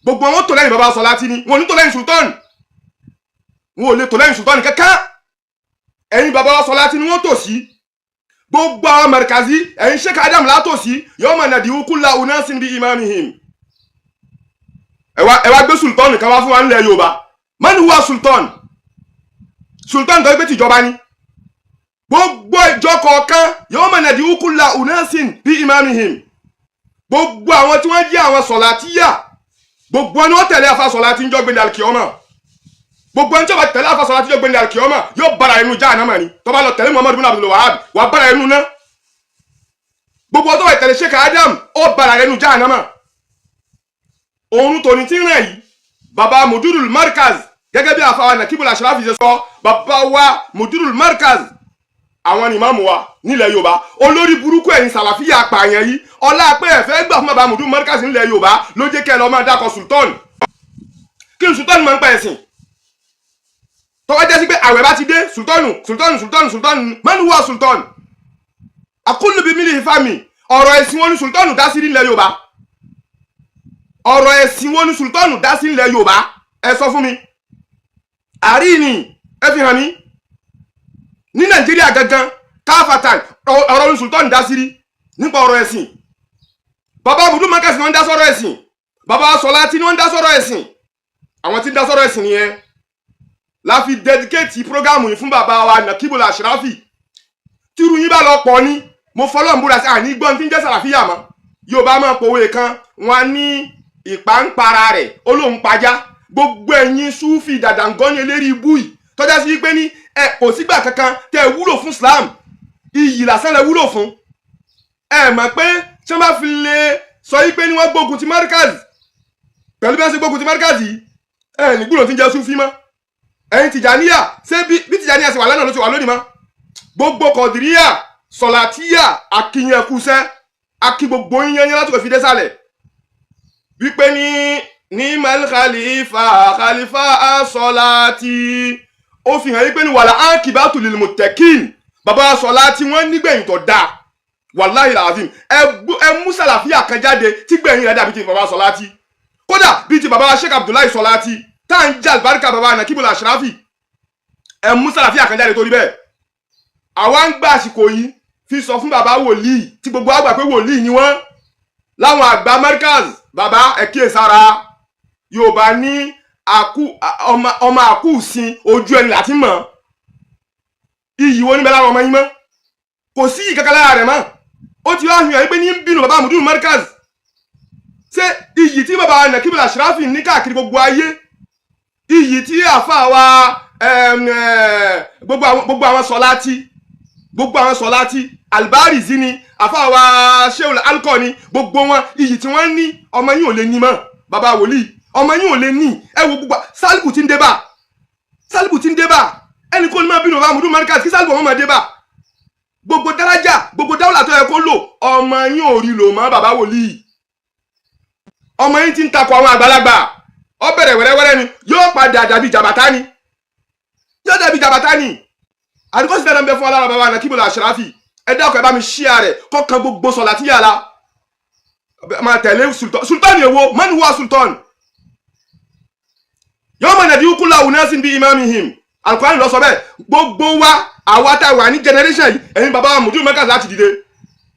gbogbo àwọn tó lẹ́yìn baba Sọláàtì ni wọn ò ní tó lẹ́yìn sultan. Wọn ò lè tó lẹ́yìn sultan kankan. Ẹ̀yin baba wa Sọláàtì ni wọ́n tò sí. Gbogbo àwọn markazi, ẹ̀yin Sheikh Adam látò sí. Yawma nadi'u kulla unasin bi imamihim. Ẹ wá gbé sultan kan wá fún wa nílẹ̀ Yorùbá. Man huwa sultan? Sultan tó gbé tìjọba ni. Gbogbo ìjọ kọ̀ọ̀kan, yawma nadi'u kulla unasin bi imamihim. Gbogbo àwọn tí wọ́n jẹ́ àwọn Sọ̀làtíyà, gbogbo wọn ni wọ́n tẹ̀lé afa Sọ̀làtí ń jọ́ gbé ní alikiyọ́mà. Gbogbo ẹni tí wọ́n bá tẹ̀lé afa Sọ̀làtí jọ́ gbé ní alikiyọ́mà, yóò bára inú jahannama ni. Tó bá lọ tẹ̀lé Muhammadu bin Abdul Wahab, wà bára inú ná. Gbogbo ọtọ́ bá tẹ̀lé Sheikh Adam, ó bára inú jahannama. Òun tòní tí ń rẹ̀ yìí, baba Mudurul Markaz, gẹ́gẹ́ bí àfa Nakibul Ashrafi ṣe sọ, baba wa Mudurul Markaz, àwọn ni ìmáàmù wa nílẹ̀ Yorùbá. Olórí burúkú ẹ̀yin sàlàfíà apààyàn yìí, ọlá pé ẹ fẹ́ gbà fún baba Mudurul Markaz nílẹ̀ Yorùbá ló jẹ́ kẹ́ ẹ lọ́ọ́ máa dákọ̀ sultan. Kí ni sultan máa ń pa ẹ̀sìn? Tọ́wọ́ jẹ́ sí pé àwẹ̀ bá ti dé, sultanu, sultanu, sultanu, sultanu. Man huwa sultan? Akúlù bíi mílíọ̀nù fámi. Ọ̀rọ̀ ẹ̀sìn wọn ni sultanu dá sí nílẹ̀ Yorùbá? Ọ̀rọ̀ ẹ̀sìn wọn ni sultanu dá sí nílẹ̀ Yorùbá? Ẹ sọ fún mi, àríyìn ẹ fi hàn mí. Ní Nàìjíríà gangan káfàtàn, ọ̀rọ̀ ní sultan dá sí rí nípa ọ̀rọ̀ ẹ̀sìn? Bàbá Abudu Markaz ni wọ́n ń dá sọ̀rọ̀ ẹ̀sìn. Bàbá Sọláàtì ni wọ́n ń dá sọ̀rọ̀ ẹ̀sìn. Àwọn tí ń dá sọ̀rọ̀ ẹ̀sìn nìyẹn la fi dedicate program yìí fún bàbá wa Nakibul Ashrafi. Tírú yín bá lọ pọ̀ ni, mo fọlọ́n búra sí, àní gbọ́n tí ń jẹ́ sàlàfíà mọ́. Yorùbá máa pòwe kan, wọn ní ìpàǹpara rẹ̀ ó lóun pajá. Gbogbo ẹ̀yin súfì dàdàngọ́ni eléri ibú yìí, tọ́já sí pé ní ẹ kò sígbà kankan tẹ́ ẹ wúlò fún Islam, iyì lásán lẹ wúlò fún. Ẹ mọ̀ pé tí wọ́n bá fi lè sọ yí pé ní wọ́n gbógun ti Markaz pẹ̀lú bí wọ́n ṣe gbógun ti Markaz yìí, ẹ ní gbúdọ̀ tí ń jẹ́ súfì mọ́. Ẹ̀yin Tìjàníyà, ṣé bí Tìjàníyà ṣe wà lánàá ló ṣe wà lónìí mọ́? Gbogbo Kọ̀dìríyà, Sọ̀làtíyà, akínyẹ̀kúṣẹ́, akí gbogbo yín yẹn látòkè fi dé sàlẹ̀ wípé ní mal khalifa khalifa Sọ̀làtì. Ó fi hàn wípé ní wàlà ánkìbátù lil muttaqin. Bàbá Sọ̀làtì, wọ́n nígbẹ̀yìn tó dáa. Wàláhì làzim, ẹ mú sàlàfíà kan jáde tí gbẹ̀yìn rẹ̀ dàbí ti bàbá Sọ̀làtì, kódà bíi ti bàbá Sheikh Abdullahi Sọ̀làtì tá à ń jẹ́ àlùbáríkà bàbá Nakibul Ashrafi. Ẹ mú sàlàfíà kan jáde torí bẹ́ẹ̀. Àwa ń gbà àsìkò yìí fi sọ fún bàbá wòlíì tí gbogbo àgbà pé wòlíì ni wọ́n láwọn àgbà Markaz. Bàbá, ẹ kíyèsára. Yorùbá ní ọmọ àkú sin ojú ẹni láti mọ̀. Iyì wo níbẹ̀ lára ọmọ yín mọ́? Kò sí iyì kankan lára rẹ̀ mọ́. Ó ti wá fi hàn pé ní ń bínú bàbá Mudiru Markaz. Ṣé iyì tí bàbá Nakibul Ashrafi ní káàkiri gbogbo ayé, iyì tí àfa wa, gbogbo àwọn Sọláàtì, gbogbo àwọn Sọláàtì Albarizi ni, àfa wa Shehul Alkọ ni, gbogbo wọn, iyì tí wọ́n ní, ọmọ yín ò lè ní mọ́. Bàbá wòlíì, ọmọ yín ò lè ní. Ẹ wo gbogbo sálíbù tí ń dé bá, sálíbù tí ń dé bá. Ẹnì kò ní máa bínú bàbá Mudiru Markaz kí sálíbù ọmọ máa dé bá. Gbogbo dárájà, gbogbo dáwọ́là tó yẹ kó lò, ọmọ yín ò rí lò mọ́. Bàbá wòlíì, ọmọ yín ti ń takò àwọn àgbàlagbà. Ó bẹ̀rẹ̀ wẹ́rẹ́wẹ́rẹ́ ni, yóò padà dàbí jàbàtà ni, yóò dàbí jàbàtà ni. Àdúgbò sì dáadáa ń bẹ fún alára bàbá Nakibul Ashrafi. Ẹ dákun, ẹ bá mi ṣíà rẹ̀ kọ́kan gbogbo sọ̀lá tí yàrá máa tẹ̀lé sultan. Sultan èwo? Man huwa sultan? Yawma nadi'u kulla unasin bi imamihim. Alukurani ló sọ bẹ́ẹ̀. Gbogbo wa, àwa tá a wà ní generation yìí, ẹ̀yin bàbá wa Mudiru Markaz, láti dìde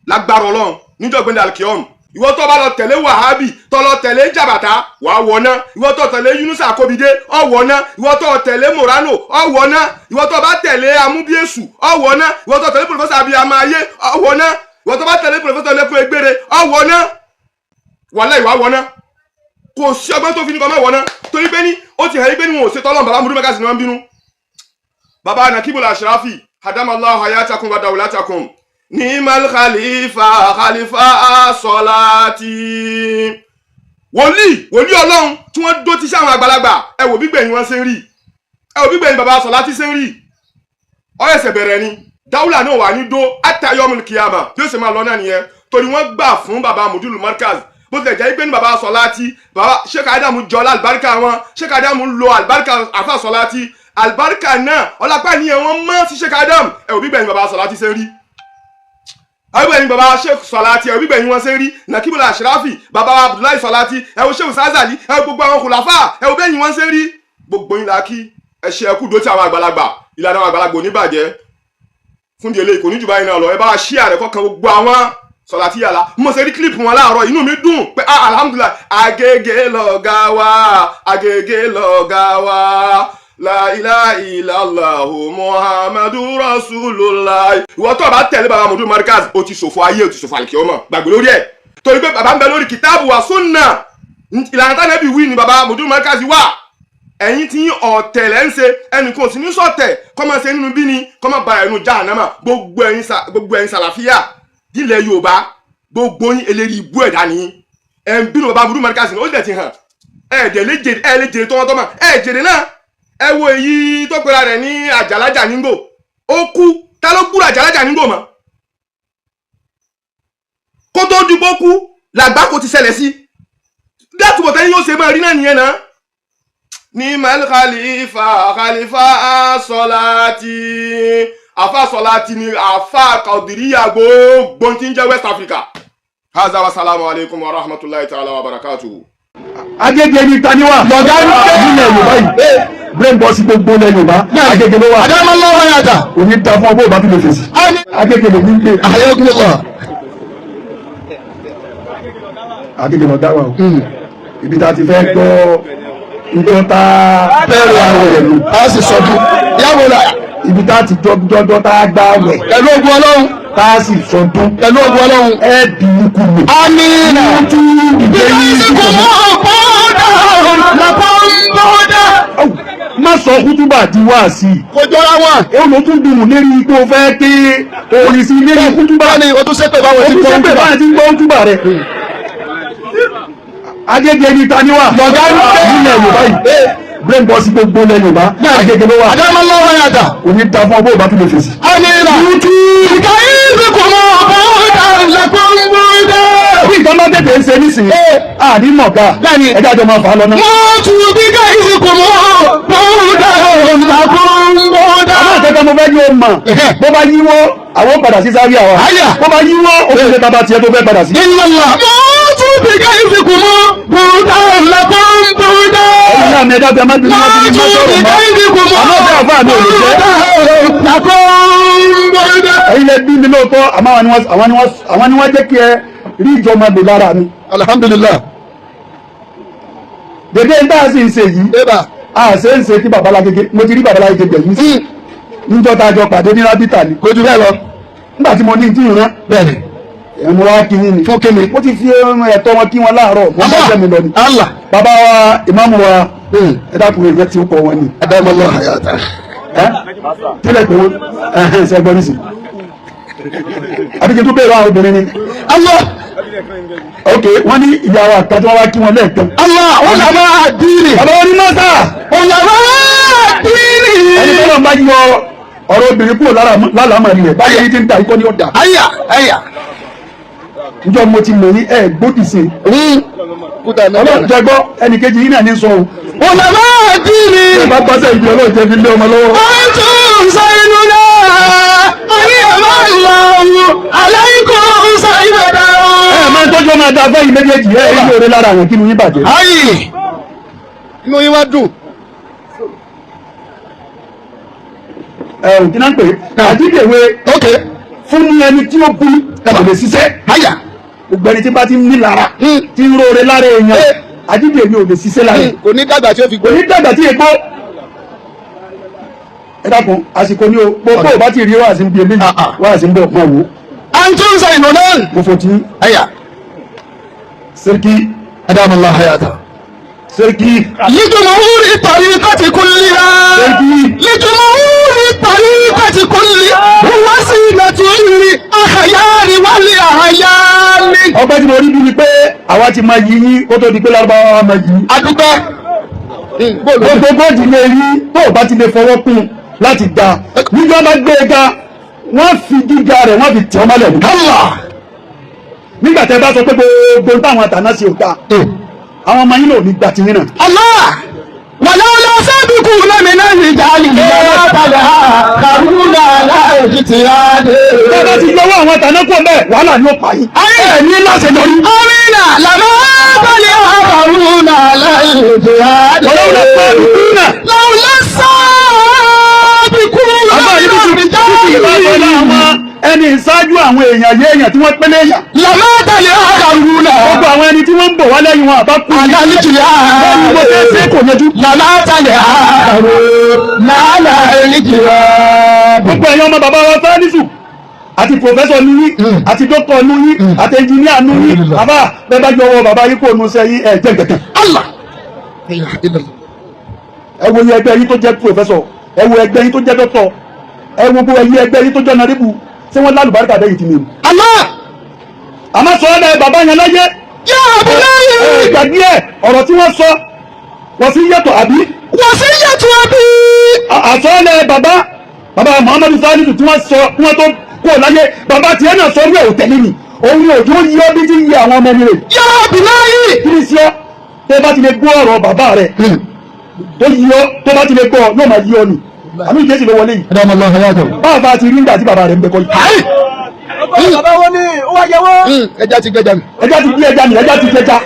lágbára Ọlọ́run níjọ́ gbẹ̀ndẹ̀ alkiyom. Ìwọ tó bá lọ tẹ̀lé Wàhábì, tó lọ tẹ̀lé Jàbàtà, wà á wọ̀ná. Ìwọ tó tẹ̀lé Yunusa Akóbidé, ọ̀ wọ̀ná. Ìwọ tó tẹ̀lé Morano, ọ̀ wọ̀ná. Ìwọ tó bá tẹ̀lé Amúbíyèsù, ọ̀ wọ̀ná. Ìwọ tó tẹ̀lé Professor Abiyamọ Ayé, ọ̀ wọ̀ná. Ìwọ tó bá tẹ̀lé Professor Lẹ́kùn Egbére, ọ̀ wọ̀ná. Wàláhì, ìwà wọ̀ná. Kò sí ọgbọ́n tó fi ní kọ́ mọ́ wọ̀ná, torí pé ní ó ti hàn yí pé ní wọn ò ṣe tọ́lọ́mù. Bàbá Mudiru Markaz ni wọ́n ń bínú. Bàbá Nakibul Ashrafi, hadamallahu hayatakum wa dawlatakum. Nimal khalifa khalifa Solati. Wòlíì wòlíì Ọlọ́run tí wọ́n dó tíṣẹ́ àwọn àgbàlagbà, ẹ wò gbígbẹ̀yìn wọn ṣe ń rí, ẹ wò gbígbẹ̀yìn bàbá Sọ̀láàtì ṣe ń rí. Ọ̀rẹ́sẹ̀ bẹ̀rẹ̀ ni dáwùlà náà wà ní dó àtàyọ̀mù kìyàmà bí ó ṣe máa lọ náà nìyẹn, torí wọ́n gbà fún bàbá Mùdílù Markaz. Bó tilẹ̀ jẹ́ pé ní bàbá Sọ̀láàtì, bàbá Sheikh Adamu jọlá àlùbáríkà wọn, Sheikh Adamu lo àlùbáríkà àfa Sọ̀láàtì, àlùbáríkà náà ọlápá nìyẹn wọ́n mọ́ sí Sheikh Adam. Ẹ wò gbígbẹ̀yìn bàbá Sọ̀láàtì ṣe ń rí, ẹgbẹ́ ni baba Sheikh Sọláàtì, ẹ gbígbẹ̀yìn wọn ṣe ń rí. Nakibula Ashrafi, baba Abdullahi Sọláàtì, ẹ wo Sheikh Sazali, ẹ wo gbogbo àwọn kùlàfà, ẹ wo bẹ́yìn wọn ṣe ń rí. Gbogbo yín la kí, ẹ ṣe ẹkú dó tí àwọn àgbàlagbà, ìlànà àwọn àgbàlagbà ò ní bàjẹ́. Fún di eléyìí kò ní jù báyìí náà lọ. Ẹ bá wa ṣí àrẹ kọkàn gbogbo àwọn Sọláàtì yàrá. Mo ṣe rí kílípù wọn láàárọ̀, inú mi dùn pé ah alhamdulilah, Agége lọ̀gá wa, Agége lọ̀gá wa, la ilaha illallahu muhammadu rasulullah. Ìwọ tó bá tẹ̀lé baba Mudiru Markaz, o ti ṣòfò ayé, o ti ṣòfò àlìkíyọ́mọ̀, gbàgbé lórí ẹ̀, torí pé baba ń bẹ lórí kìtáàbù wa sunna, ìlànà tánàbí wí ni baba Mudiru Markaz wà. Ẹ̀yin tí ọ̀tẹ̀ lẹ́ ń ṣe, ẹnì kan ò sì ní sọ̀tẹ̀ kọ́ máa ṣe nínú bí ni kọ́ máa bara ẹnu jahannama. Gbogbo ẹ̀yin sàlàfíà nílẹ̀ Yorùbá, gbogbo yín eléri ibú ẹ̀dá ni ẹ̀ ń bínú baba Mudiru Markaz ní ó dẹ̀ ti hàn. Ẹ̀ dẹ̀ lè jèrè, ẹ̀ lè jèrè tọmọtọmọ, ẹ̀ jèrè náà. Ẹ wo èyí tó pera rẹ̀ ní àjàlájà nígbò, ó kú, ta ló gbúrò àjàlájà nígbò mọ́? Kó tó dìbò kú làgbá kò ti ṣẹlẹ̀ sí dátùbọ̀ tẹ́yìn yóò ṣe máa rí náà nìyẹn náà. Ní mal khalifa khalifa Sọláàtì, àfa Sọláàtì ni àfa kàdìríyà gbogbo tí ń jẹ́ West Africa. Haza wa salamu alaykum wa rahmatulahi ta'ala wa barakatuhu. Agége ni taniwa lọ̀gá nílẹ̀ Yorùbá yìí, brain box gbogbo ilẹ̀ Yorùbá Agége ló wà. Adamallahu hayata. Òní ta fún ọgbọ́n ìbá tó lè fèsì. Agége lè ní gbé. Ayakumullah. Agége lọ dá wa o. Ibi tá a ti fẹ́ gbọ́ ìjọ tá a Bẹ́ẹ̀rù àwẹ̀ a sì sọdún. Yàwó la. Ibi tá a ti jọjọ tá a gbá wẹ̀. Pẹ̀lú ogun Ọlọ́run. Tá a sì sọdún. Pẹ̀lú ogun Ọlọ́run. Ẹ bí ikú mi. Amina. Tú ìgbé yìí. Má sọ kútúbà di wáàsí. Kò jọra wọn. Ó ló tún dùn lérí ipò fẹ́ ké orin sí lérí kútúbà. Báni o tún ṣépè báwọn O ti tún gbọ́ ṣépè báwọn ti ń gbọ́ kútúbà rẹ̀. Agége ni taniwa Lọ̀gá nílẹ̀ Yorùbá yìí, brain box gbogbo ilẹ̀ Yorùbá Agége ló wà. Adamallahu hayata. Òní ta fún ọgbọ́n ìbá tó lè fèsì. Amina. Bí nǹkan bá tètè ń ṣe nísìnyí, àní mọ̀ká ẹ̀dá àjọ máa fà á lọ náà. Àmọ́ ìkẹ́kẹ́ mo fẹ́ yóò mọ̀, bó bá yíwọ́ àwọn padà sí sáré àwa. Bó bá yíwọ́ ó fi ṣe bàbá tiẹ̀ tó fẹ́ padà sí. Ẹ̀yin náà mi ẹ̀dá bí a máa bínú láti ní máa sọ̀rọ̀ mọ́. Àmọ́ ọ̀gá àfáà mi ò lè jẹ́. Ẹ̀yin lẹ bí mi lóòótọ́, àmọ́ àwọn ni wọ́n jẹ́ kí ẹ rí ìjọba mi lára mi. Alhamdulillah. Dèdè ń tá a sì ń ṣe yìí, a ṣe ń ṣe kí babalágége, mo ti rí babalágége gbẹ̀yìn sí. Níjọ́ tá a jọ pàdé ní rábítà ni. Kò jù bẹ́ẹ̀ lọ. Nígbà tí mo ní ìdí ìran. Bẹ́ẹ̀ni. Ẹ̀ mo wá kí yín ni. Fún kíni? Mo ti fi ẹ̀tọ́ wọn kí wọn láàárọ̀, mo bá jẹ́ mi lọ ni. Allah. Bàbá wa ìmáàmù wa, ẹ dákun ìyẹn tí ó kọ wọn ni. Adamallahu hayata. Ẹ tílẹ̀ pé wọ́n ẹ̀hẹ́n ṣe gbọ́ nísìn. Àbíkí tó bẹ̀rẹ̀ àwọn obìnrin ni. Allah. Ok, wọ́n ní ìyàwó àtàtí wọ́n wá kí wọn lẹ́ẹ̀kan. Allah. Ulama ad-dini. Bàbá wọn ní mọ́tà. Ulama ad-dini. Ẹni tó lọ́n bá yọ ọ̀rọ̀ obìnrin kúrò lálàámọ̀ rẹ̀ báyìí ẹni tí ń da ikọ́ ní ọ̀dà. Aya. Aya. Njọ́ mo ti mọ̀ ní ẹ̀ gbódì sí i. Ọlọ́run jẹ gbọ́ ẹnì kejì yìí náà ní sọ o. Ulama ad-dini. Ṣé bá gbọ́sẹ̀ ìdí Ọlọ́run jẹ́ fi lé ọmọ lọ́wọ́? Antum sayyiduna. Allahu alaykum sayyiduna. Ẹ máa ń tọ́jú ọmọ àdá fẹ́yìn méjèèjì ẹ rí oore lára àwọn kí ni yín bàjẹ́. Ayi. Inú yín wá dùn. Ẹ ò kí náà ń pè é. Àdídèwe Ok. fún ní ẹni tí ó kú kò lè ṣiṣẹ́. Aya. Gbogbo ẹni tí bá ti ń ní lára tí ń róore lára èèyàn àdídèwe ò lè ṣiṣẹ́ lára ẹ̀. Kò ní dàgbà tí ó fi Kò ní dàgbà tí ègbó. Ẹ dákun àsìkò ni o gbogbo ò bá ti rí wàásì ń bí eléyìí wàásì ń bọ̀ máa wò ó. Antum sayyiduna. Mo fò tí Aya. Sẹ́ríkì Adamallahu hayata. Sẹ́ríkì لجمهور الطريقة كلها Sẹ́ríkì. لجمهور الطريقة كلها وسيلة للأخيار والأعيان. Ọgbẹ́ tí mo rí bí ni pé àwa Àwa ti máa yí yín kó tó di pé lárúbáwá máa yí. Adúpẹ́. Gbogbo bóòdì lè rí tó o bá ti lè fọwọ́ kún láti ga. Níjọ́ bá gbé e ga, wọ́n fi gíga rẹ̀ wọ́n fi tì ọ́ mọ́lẹ̀ ní. Allah. Nígbà tẹ́ bá sọ pé gbogbo táwọn àtàná sí ò dáa, àwọn ọmọ yín náà ò ní gbà tiyín náà. Allah. Wàlọ́lọ́ sábìkú lẹ́mìnà ìjàlì lọ́tàlá kàrúnà láìjì tí a dé. Tẹ́ bá ti yọwọ́ àwọn àtàná kú ọ̀bẹ, wàhálà ni ó pa yín. Ẹ ní láṣẹ yọrí. Amina làmọ́ bọ́lẹ̀ kàrúnà láìjì tí a dé. Wàlọ́lọ́ sábìkú náà. Lọ́lọ́ sábìkú Àbá yìí lẹ́mìnà ti títí ìbáṣọ ìjàlì láwọn ẹni ìṣáájú àwọn èèyàn yéèyàn tí wọ́n pélé èèyàn. làmọ́ bọ́lẹ̀ kàrúnà Gbogbo àwọn ẹni tí wọ́n ń bọ̀ wá lẹ́yìn wọn àbá kú. àlàlìjì Lẹ́yìn mo fẹ́ ṣe kò yanjú. làmọ́ kàrúnà láìjì a dé. Gbogbo ẹ̀yin ọmọ bàbá wa Sálísù àti pòfẹ́sọ̀ nuyí àti dókítà nuyí àti ẹnjìníà nuyí bàbá bẹ́ẹ̀ bá yọ ọwọ́ bàbá yìí kó nu sẹ́ yín ẹ̀ jẹ́ nǹkankan. Allah. Ẹ wo iye ẹgbẹ́ yín tó jẹ́ pòfẹ́sọ̀, ẹ wo ẹgbẹ́ yín tó jẹ́ dókítà, ẹ wo gbogbo ẹyẹ ẹgbẹ́ yín tó jẹ́ ọ̀nàdébù ṣé wọ́n lálùbáríkà bẹ́yìí ti ní. Allah. Àmọ́ sọ ọ́ bàbá yẹn láyé Yá Abdullahi. gbàgbé ẹ̀ ọ̀rọ̀ tí wọ́n sọ wọ́n sì yàtọ̀ àbí Wasiyatu abi. àsọ̀ọ́lẹ̀ bàbá bàbá Muhammadu Salisu tí wọ́n sọ kí wọ́n tó kó láyé bàbá tiẹ̀ náà sọ wíwẹ̀ òtẹ́lẹ̀ ni òun ni òjò yí ọ́ bí ti ń yẹ àwọn ọmọ ẹni rẹ̀ Yá Abdullahi. kí ni sí ọ́ tẹ́ bá ti lè gbọ́ ọ̀rọ̀ bàbá rẹ̀ tó yí ọ́ tó bá ti lè gbọ́ yóò máa yí ọ́ ni àmì ìjẹ́sì ló wọlé yìí Adamu Allah hayatahu. báwa ti rí nígbà tí bàbá rẹ̀ ń bẹ kọ́ yìí Bàbá wo ni ó wá yẹ wọ́n. Ẹja ti gbẹja mi. ẹja ti gbé ẹja mi ẹja ti jẹja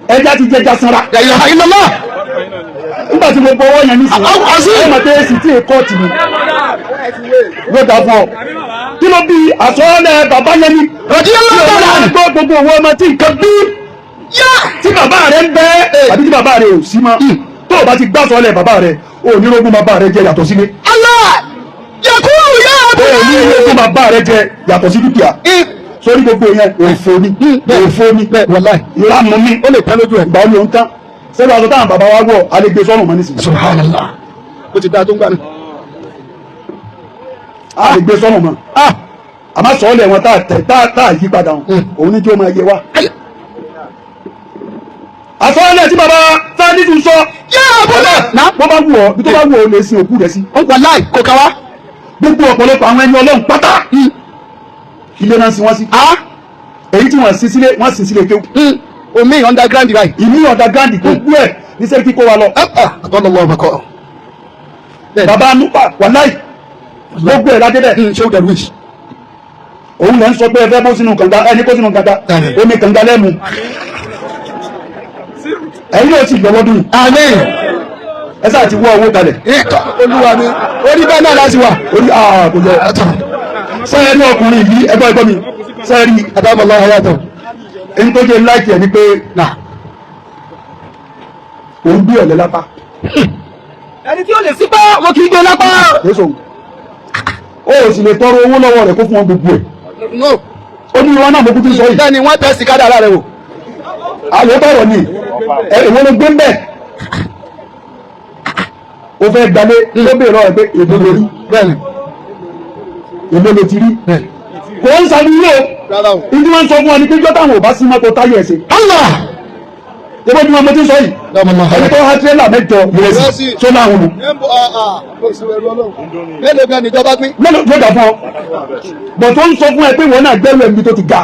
ẹja ti jẹja sanra La ilaha illallah. nígbà tí mo gbọ́ ọwọ́ yẹn nísìnyí ẹ mọ̀ pé èsì tí èkó tì mí ló dà fún ọ kí ló bí àsọ̀ọ́lẹ̀ bàbá yẹn ni Radiyallahu ta'ala anhu. gbọ́ gbogbo òwò ọmọ tí nǹkan bí Yá. tí bàbá rẹ ń bẹ àbí tí bàbá rẹ ò sí mọ́ tó o bá ti gbá sọ́ọ́lẹ̀ bàbá rẹ o ò ní rógún bàbá rẹ jẹ yàtọ̀ sílé Allah. Yakulu ya o ò ní Abdullahi. rógún bàbá rẹ jẹ yàtọ̀ sí dúkìá sórí gbogbo yẹn òfò ni òfò ni Wallahi. ìranù mi Ó lè tán lójú ẹ̀. ìgbà ó ní òun tán sẹ́nu aṣọ táwọn bàbá wa wọ̀ alẹ́ gbé sọ́rùn mọ́ nísìnyí Subhanallah. Ó ti dáa tó ń gbà mí. alẹ́ gbé sọ́rùn mọ́ àmọ́ sọ́ọ́lẹ̀ wọn tá a tẹ̀ tá a yí padà wọn òun ní kí ó máa yé wa. àsọ̀ọ́lẹ̀ tí bàbá Sálísù sọ Yá Abdullahi. bó bá wù ọ́ bí tó bá wù ọ́ lè sin òkú rẹ̀ sí. Wallahi kò ká wá. Gbogbo ọ̀pọ̀lọpọ̀ àwọn ẹni Ọlọ́run pátá ilé náà sin wọ́n sí. Èyí tí wọ́n sin sílé wọ́n sin sílé kéwù. Omi underground báyìí. Ìmí underground gbogbo ẹ̀ ní sẹ́ríkì kó wa lọ. Àtọ́lọ́lọ́ ọmọ kọ́. Bàbá Nupa wàláì gbogbo ẹ̀ ládé bẹ́ẹ̀. Ṣé o Darwish? Òun lẹ́ ń sọ pé ẹ fẹ́ bó sínú kànga ẹni kó sínú kànga omi kànga lẹ́mu. Ẹ̀yin náà sì lọ́wọ́ dùn. Àmín. Ẹ sáà ti wọ́ owó kalẹ̀. Olúwa mi. Orí bẹ́ẹ̀ náà láti wà. Orí kò yẹ. Sẹ́ẹ̀rí ọkùnrin yìí ẹgbọ́ ẹgbọ́ mi. Sẹ́ẹ̀rí Adamu Allah hayatahu. ẹni tó jẹ́ láìkì ẹ̀ ni pé òun gbé ọ̀lẹ́ lápá. Ẹni tí ó lè sípá wọn kì í gbé lápá. Èso o ò sì lè tọrọ owó lọ́wọ́ rẹ̀ kó fún wọn gbogbo ẹ̀. No. Ó ní wọn náà mo kú tí ń sọ yìí. Bẹ́ẹ̀ni wọ́n tẹ̀sí kádàrá rẹ̀ wò. Àlọ́ tọrọ ni ẹ èwo ló gbé ń bẹ̀. O fẹ́ gbalé ló bèèrè lọ́wọ́ ẹ pé èló ló rí Bẹ́ẹ̀ni. èló ló ti rí. Kò ń sàdúró o. Rárá o. Ìdí wọn sọ fún wa ni pé jọ́tà àwọn ò bá sí mọ́tò táyà ẹ̀ ṣe. Allah. Ebo ni wọn mo ti sọ yìí. Adamu Allah Ẹni tó hayatahu. há tírélà mẹ́jọ ìrẹsì tó láwọn nù. Mélòó gan ni ìjọba pín? Mélòó ló dà fún ọ? Bọ̀ tó ń sọ fún ẹ pé ìwọ náà gbẹ́rù ẹ̀mí tó ti ga.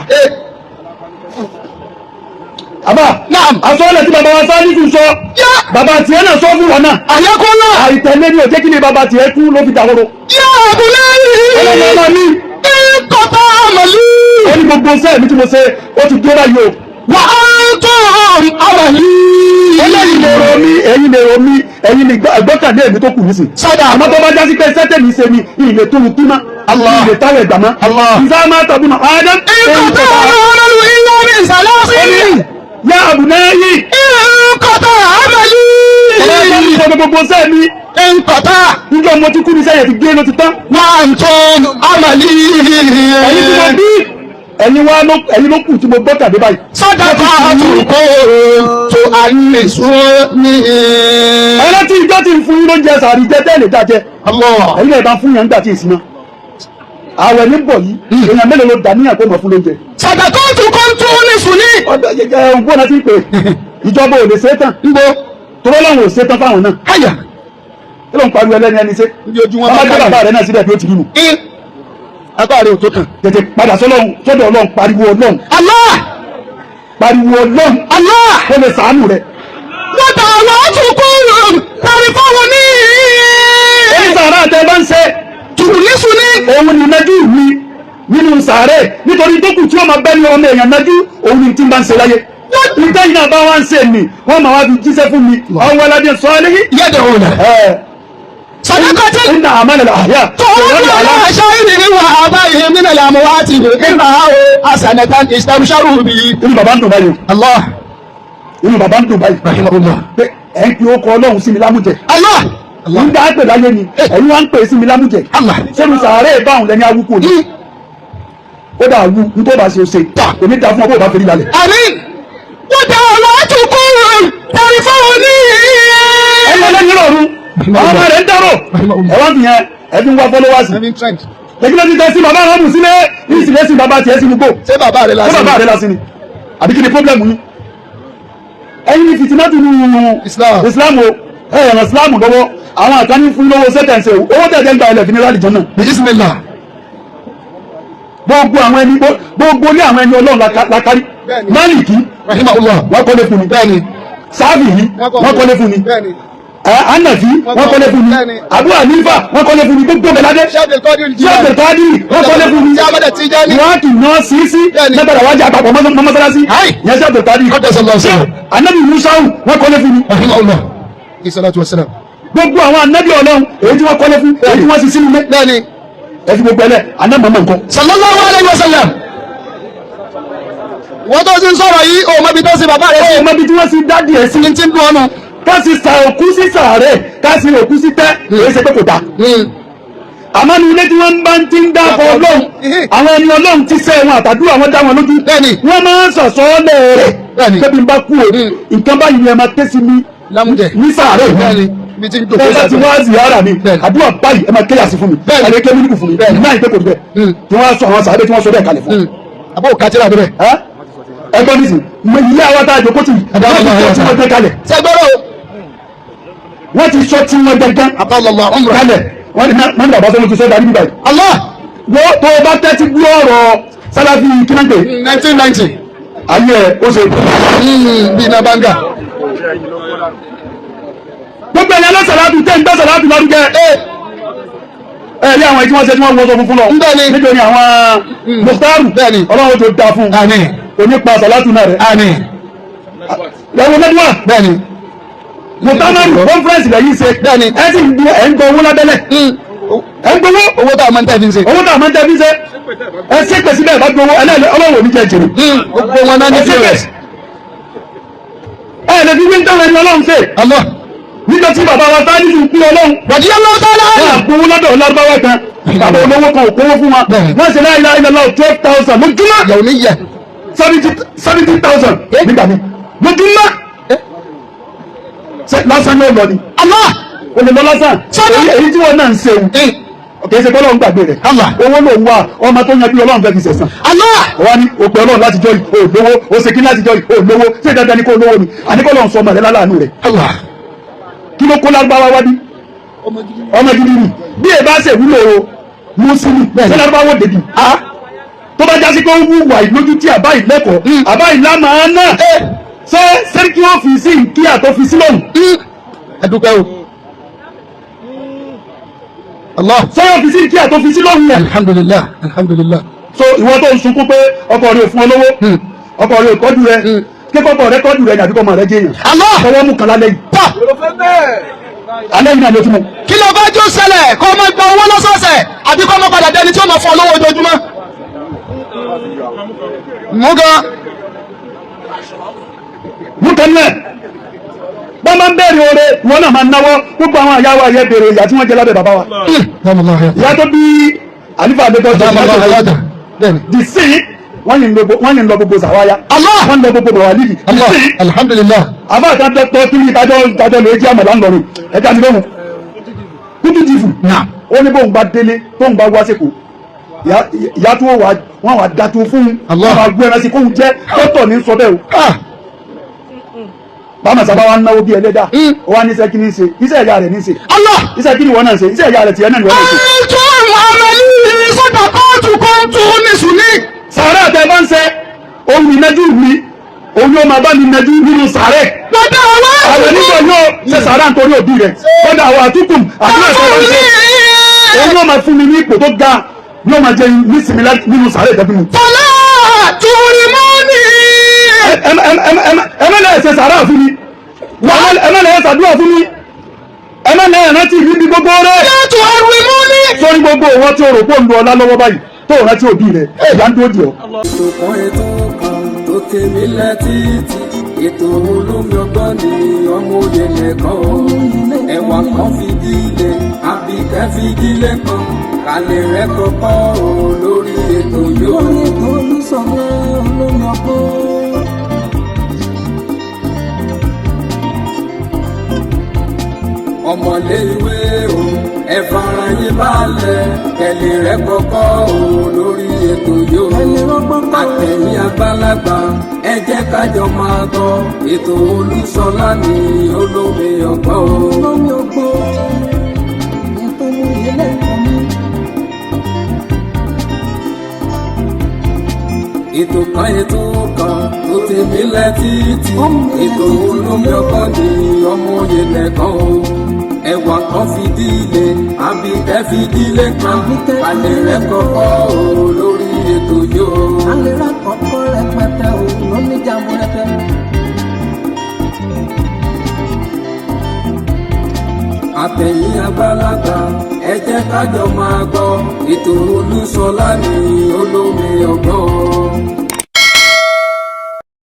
Àbá Naam. àsọ̀lẹ̀ tí bàbá wa Sálísù sọ. Yá. Bàbá tiẹ̀ náà sọ fún wọn náà. Àyẹ́kọ́lá. Àìtẹ̀lé ni ò jẹ́ kí ni bàbá tiẹ̀ kú ló fi dàwọ́rọ̀. Yá Abdullahi. Ọlọ́run ọmọ mi. Ìkọ̀tà àmàlí. Ó ní gbogbo sẹ́ẹ̀ mi tí mo ṣe ó ti dé báyìí o. Wà á tó àmàlí. Ẹlẹ́yin lè rọ mí, ẹ̀yin lè rọ mí, ẹ̀yin lè gbọ́kànlé èmi tó kù nísìn. Sọ́dà. Àmọ́ tó bá jásí pé sẹ́tẹ̀ mi ṣe ni ilé tó kú mọ́. Allah. Ilé táwọn ẹ̀gbà mọ́. Allah. Ìsá máa tàbí mọ́. Adam. Ìkọ̀tà àmàlí ilé mi ìsàlọ́sí. Yá àbùnáyì. Ìkọ̀tà àmàlí. Ọlọ́run sọ gbogbo sẹ́ẹ̀ mi. Ìkọ̀tà Níjọ́ mo ti kú ní sẹ́yìn ti gé ló ti tán. wà á tó àmàlí. Ẹ̀yin tí mo bí ẹ̀yin wá ló ẹ̀yin ló kù tí mo gbọ́kànlé báyìí. Sọ́dà tó tó àlè sún ní. Ẹ̀rọ tí ìjọ ti ń fún yín lóúnjẹ sàrí jẹ tẹ́lẹ̀ dájẹ́. Allah. Ẹ̀yin náà bá fún yàn nígbà tí ìsinmi. Ààwẹ̀ ní bọ̀ yìí, èèyàn mélòó ló dà níyàn kó mọ̀ fún lóúnjẹ. Sọ́dà tó tún kó tún ní Tùnísùní. Ọ̀dọ̀ ẹ ẹ òǹkó náà ti ń pè ìjọba ò lè ṣe é tán. Nbo. Tọ́lọ́ làwọn ò ṣe tán fáwọn náà. Háyà. Kí ló ń pariwo ẹlẹ́ni ẹni ṣe? Níbi ojú wọn Bàbá bá gbé bàbá rẹ̀ náà síbẹ̀ bí ó ti rí nu. In. Apá rẹ̀ ò tó kàn. Tètè padà sọ́lọ́run sọ́dọ̀ Ọlọ́run, pariwo Ọlọ́run. Allah. Pariwo Ọlọ́run. Allah. Kó lè sàánù rẹ̀. Wọ́n tà wọ́n tún kúrò tàbí fáwọn ní. Èyí sàárà tẹ bá ń ṣe. Tùnísùní. Òun ni nájú mi nínú sàárè, nítorí tó kù tí ó máa bẹ́ ní ọmọ èèyàn nájú òun ni tí ń bá ń ṣe láyé. Níta yìí náà bá wá ń ṣe ni wọ́n máa wá fi jíṣẹ́ fún mi. Ọwọ́ aládé sọ ọ́ léyìí. Yẹ́dẹ̀ òun náà. Ẹ̀ Sàdákàtì. ń àmàlẹ̀ àyà. Tòun náà ṣe ìrírí wa àbáyé mínà làmúwátì ìrà o àsànàtàn ìṣàrúṣàrù bí. Inú bàbá ń dùn báyìí o. Allah. Inú bàbá ń dùn báyìí. Rahimahullah. Pé ẹ̀ ń pe ó kọ Ọlọ́run sí mi lámújẹ. Allah. Ń dá pè láyé ni ẹ̀yin wá ń pè sí mi lámújẹ. Allah. Sẹ́nu sàárè báwọn lẹ́ni awúkú ni. Ó dà wú ní tó bá ṣe ó ṣe. Kò ní da fún ọ bó o bá fi rí lálẹ́. Àmín. Wọ́n tà wọ́n tún kúrò tàbí fáwọn ní. Ẹ̀yin ọlọ́yin lọ́run. Àwọn ọmọ rẹ̀ ń dárò. Ẹ wá fi yẹn ẹ fi ń wá followers. Lẹ́kí ló ti tẹ́ sí bàbá rẹ̀ mú sílé ní ìsìlẹ̀ sí bàbá tiẹ̀ sí gbogbo. Ṣé bàbá rẹ̀ Ṣé lásán? bàbá rẹ̀ lásán ni? Àbí kí ni problem yín? Ẹ̀yin ni fìtínà tún nù Islam. Islam o. Ẹ ẹ̀ràn Islam lọ́wọ́. Àwọn àkànní fún lówó sẹ́tẹ̀ǹsẹ̀ owó tẹ̀tẹ̀ ń gba ilẹ̀ fi ní rálì jọ náà. Bismillah. Gbogbo àwọn ẹni, gbogbo ilé àwọn ẹni Ọlọ́run la kárí. Bẹ́ẹ̀ni. Málìkì Rahimahullah. wọ́n kọ́lé fún mi. Bẹ́ẹ̀ni. Sáfì yìí wọ́n kọ́lé fún mi. Bẹ́ẹ̀ni. Ẹ Anafi wọ́n kọ́lé fún mi. Bẹ́ẹ̀ni. Abu Hanifa wọ́n kọ́lé fún mi, gbogbo bẹ̀ládé. Ṣé Kọ́dí Ṣé Kọ́dí wọ́n kọ́lé fún mi. Ṣé Abada Tijani? Wọ́n kì í ná sísí Bẹ́ẹ̀ni. lẹ́gbẹ̀rẹ̀ wájà àpapọ̀ mọ́ mọ́sálásí. Ayi. Yẹn ṣe Abdulkadir. Qaddasallahu sirrahu. Anabi Musawu wọ́n kọ́lé fún mi. Rahimahullah. Isalatu wasalam. Gbogbo àwọn anabi Ọlọ́run èyí tí wọ́n kọ́lé fún, èyí tí wọ́n sì sínú ilé. Bẹ́ẹ̀ni. Ẹ fi gbogbo ẹlẹ́ anabi mọ̀mọ́ nǹkan. Sallallahu alayhi wa sallam. Wọ́n tó ti ń sọ̀rọ̀ yìí, o mọ ibi tó ṣe bàbá rẹ̀ sí. Ó mọ ibi tí wọ́n sì dádìí ẹ̀ sí. Ní ti ń dún ọ́nù. Ká sì sa òkú sí sàárè, ká sì òkú sí tẹ́, èyí ṣe pé kò dáa. Àmọ́ ní ilé tí wọ́n bá ń ti ń dákọ̀ Ọlọ́run, àwọn ẹni Ọlọ́run ti sẹ́ wọn àtàdúrà wọn dá wọn lójú. Bẹ́ẹ̀ni. Wọ́n máa ń sọ̀sọ́ lẹ̀ rẹ̀. Bẹ́ẹ̀ni. Pé bí n bá kú o, nǹkan báyìí ni ẹ máa ké sí mi Lámújẹ. ní sàárè mi. Bẹ́ẹ̀ni. Ibi tí ń dòkó Bẹ́ẹ̀ bá ti wá ziyara mi, Bẹ́ẹ̀ni. àdúrà báyìí ẹ máa kéyà sí fún mi. Bẹ́ẹ̀ni. Ẹ lè ké mílíkù fún mi. Bẹ́ẹ̀ni. Náà ìpè kò rí bẹ́ẹ̀. Tí wọ́n á sọ àwọn sàárè tí wọ́n sọ bẹ́ẹ̀ kalẹ̀ fún. Àbó kàtírà bẹ́ẹ̀. Ẹ́ ẹgbọ́n nísìn, ilé àwọn tá a jòkó tì, wọ́n ti sọ tí wọ́n gbé kalẹ̀. Sẹ́gbọ́rọ̀ o. Wọ́n ti sọ tí wọ́n gbẹ̀gán Àtàlọ́lọ́ umrah. kalẹ̀. Wọ́n ní wọ́n ní bàbá sọ́wọ́n ti sọ darí bíbáyìí. Allah. Wọ́n tó o bá tẹ́tí gbọ́ ọ̀rọ̀ Sálàfí kínáńpé 1990. ayé ẹ̀ ó ṣe. Bí iná bánga. Gbogbo ẹ̀yà lọ́sàlátù tẹ́ ń gbé sàlátù lárugẹ. Ẹ rí àwọn tí wọ́n ṣe tí wọ́n wọṣọ funfun lọ. Bẹ́ẹ̀ni. Nítorí àwọn Mukhtaru. Bẹ́ẹ̀ni. Ọlọ́run tó da fún un. Àmín. Onípa sàlátù náà rẹ̀. Àmín. Ẹ̀wọ̀n mẹ́dúwà. Bẹ́ẹ̀ni. Mukhtaru conference lẹ́yìn ṣe. Bẹ́ẹ̀ni. Ẹ sì ń gbọ́ ẹ̀ ń gbọ́ owó lábẹ́lẹ̀. Ẹ̀ ń gbowó. Owó tá a máa ń tẹ́ fi ń ṣe. Owó tá a máa ń tẹ́ fi ṣe. Ẹ ṣépè síbẹ̀ bá gbowó ẹlẹ́ẹ̀lẹ́ Ọlọ́run ò ní jẹ jèrè. Gbogbo wọn náà ní Ẹ ṣépè. POS. Ẹ lè fi wí ń táwọn ẹni Ọlọ́run ṣe. Allah. Níjọ́ tí bàbá wa sáájú ń pín Ọlọ́run. Radiyallahu ta'ala Wọ́n anhu. àgbowó lọ́dọ̀ lárúbáwá kan. Bàbá olówó kan ò kówó fún wa. Bẹ́ẹ̀ni. Wọ́n ṣe la ilaha illallah 12,000 lójúmọ́. Yawmiyya. 70,000 nígbà mi lójúmọ́. Ṣé lásán yóò lọ ni? Allah. O lè lọ lásán. Sọ́dọ̀. Èyí tí wọ́n náà ń ṣe òun. Kì í ṣe bọ́lá ń gbàgbé rẹ̀. Allah. Owó ló ń wá ọmọ tó yanjú Ọlọ́run fẹ́ fi ṣẹ̀san. Allah. Wọ́n ní òpè Ọlọ́run láti jọ́ yìí, ò lówó, ó ṣe kí láti jọ́ yìí, ò lówó, ṣé dandan ni kó lówó ni? Àníkọ́ lọ́run sọ ọmọ rẹ̀ láláàánú rẹ̀. Allah. Kí ló kó lárúbáwá wá bí? Ọmọ gidi ni. Bí ẹ bá ṣe wúlò o, Mùsùlùmí, ṣé lárúbáwá débi? Tó bá jásí pé ó wùwà ìlójútì àbá ìlẹ́kọ̀ọ́, àbá ìlámàá náà, ṣé sẹ́ríkì ó fi sí nkí àtọ́ fi sí lọ́hùn? Ẹ dúpẹ́ o. Allah. Ṣé ó fi sí nkí àtọ́ fi sí lọ́hùn yẹn? Alhamdulillah. Alhamdulillah. So ìwọ tó ń sunkún pé ọkọ rẹ ò fún ọ lówó, ọkọ rẹ ò tọ́jú rẹ, kí kọ́kọ́ rẹ tọ́jú rẹ ní àbíkọ́ ọmọ rẹ jẹ́ èèyàn? Allah. Tọwọ́ mú kan lálẹ́ yìí. Tọ́. Alẹ́ yìí náà ló tún mú. Kí ló bá jó ṣẹlẹ̀ kó o máa gba owó lọ́sọ̀ọ̀sẹ̀ àbí kó o máa padà dẹni tí ó máa fún ọ lówó ojoojúmọ́. Mú gan. Mú kan náà. Wọ́n máa ń bẹ̀rẹ̀ oore, ìwọ náà máa ń náwó. Gbogbo àwọn àyà wa yẹ bèrè ìyà tí wọ́n jẹ lábẹ́ bàbá wa. Ìyá tó bí àlífà àdéjọ́ tó Bẹ́ẹ̀ni. di sí wọ́n yìí ń lọ gbogbo sàwáyá. Allah. Wọ́n ń lọ gbogbo bọ̀wálì. Di Allah. sí. Alhamdulillah. Àbá àti dọ́kítọ̀ kí ni ìdájọ́ lè jẹ́ àmàlà ńlọrọ̀ ẹ̀dá mi lóhùn. Kútù jìfù. Naam. Ó ní bóun bá délé tóun bá wá sẹ́kọ̀ọ́. Ìyá tó wà wọ́n wà dàtú fún un, wọ́n wà gbé ẹran sí kóhun jẹ́. Dókítà ní sọ bẹ́ẹ̀ o. Bàmà sábà wa náwó bí ẹlẹ́dà, ó wá níṣẹ́. Kí ní ṣe? Iṣẹ́ ìyá rẹ̀ ní ṣe. Allah. Iṣẹ́ kí ni wọ́n náà ṣe? Iṣẹ́ ìyá rẹ̀ tiẹ̀ náà ni wọ́n náà ṣe. Antum amali sadaqatukum tunisuni. Sàárẹ̀ àtẹ bá ń ṣe ohun ìnẹ́jú mi, òun yóò máa bá mi nẹ́jú nínú sàárẹ̀. Bàbá wa. Àwọn onígbà yóò ṣe sàárà nítorí òbí rẹ̀ kódà àwọn àtúkùn àdúrà tó bá ń ṣe, òun yóò máa fún mi ní ipò tó ga, yóò máa jẹ nísìmí nínú sàárẹ̀ ìtẹ́fún mi. Fala turimuni. Ẹ má lẹ́yìn ṣe sàárà fún mi, ẹ má lẹ́yìn ṣàdúrà fún mi, ẹ má lẹ́yìn rántí mi bí gbogbo rẹ̀. La tuharrimuni. Sórí gbogbo òwò tí o rò pé òun lu ọlá lọ́wọ́ báyìí tó o rántí òbí rẹ̀, ìyá ń dúró dì ọ́. Ètò kan, ètò kan tó tèmi lẹ́tìtì, ètò olómi ọgbọ́n ni ọmọ òye nìkan o. Ẹwà kan fìdílé, àbíkẹ́ fìdílé kan, kálẹ̀ rẹ kọ́kọ́ o lórí ètò yóò. Lórí ètò Olúṣọlá olómi ọgbọ́n. Ọmọlé ìwé o, ẹ fara yín balẹ̀, kẹlẹ̀ rẹ kọ́kọ́ o lórí ètò yóò. Ẹni rọ́gbọ́n kọ́. Àtẹ̀yìn àgbàlagbà, ẹ jẹ́ kájọ máa gbọ́ ètò Olúṣọlá ní olómi ọgbọ́n o. Olómi ọgbọ́n. Ètò ilé ẹ̀kọ́ mi. Ètò kan, ètò kan tó ti mílẹ̀ títì, ètò olómi ọgbọ́n ní ọmọ òye lẹ́kàn o. Ẹwà kan fìdílé, àbíkẹ́ fìdílé kan, alẹ́ rẹ kọ́kọ́ o lórí ètò yóò. Alẹ́ rà kọ́kọ́ rẹpẹtẹ o lóní jàmbúrẹ́tẹ́. Àtẹ̀yìn àgbàlagbà, ẹ jẹ́ kájọ máa gbọ́ ètò Olúṣọlá ní olómi ọgbọ́n.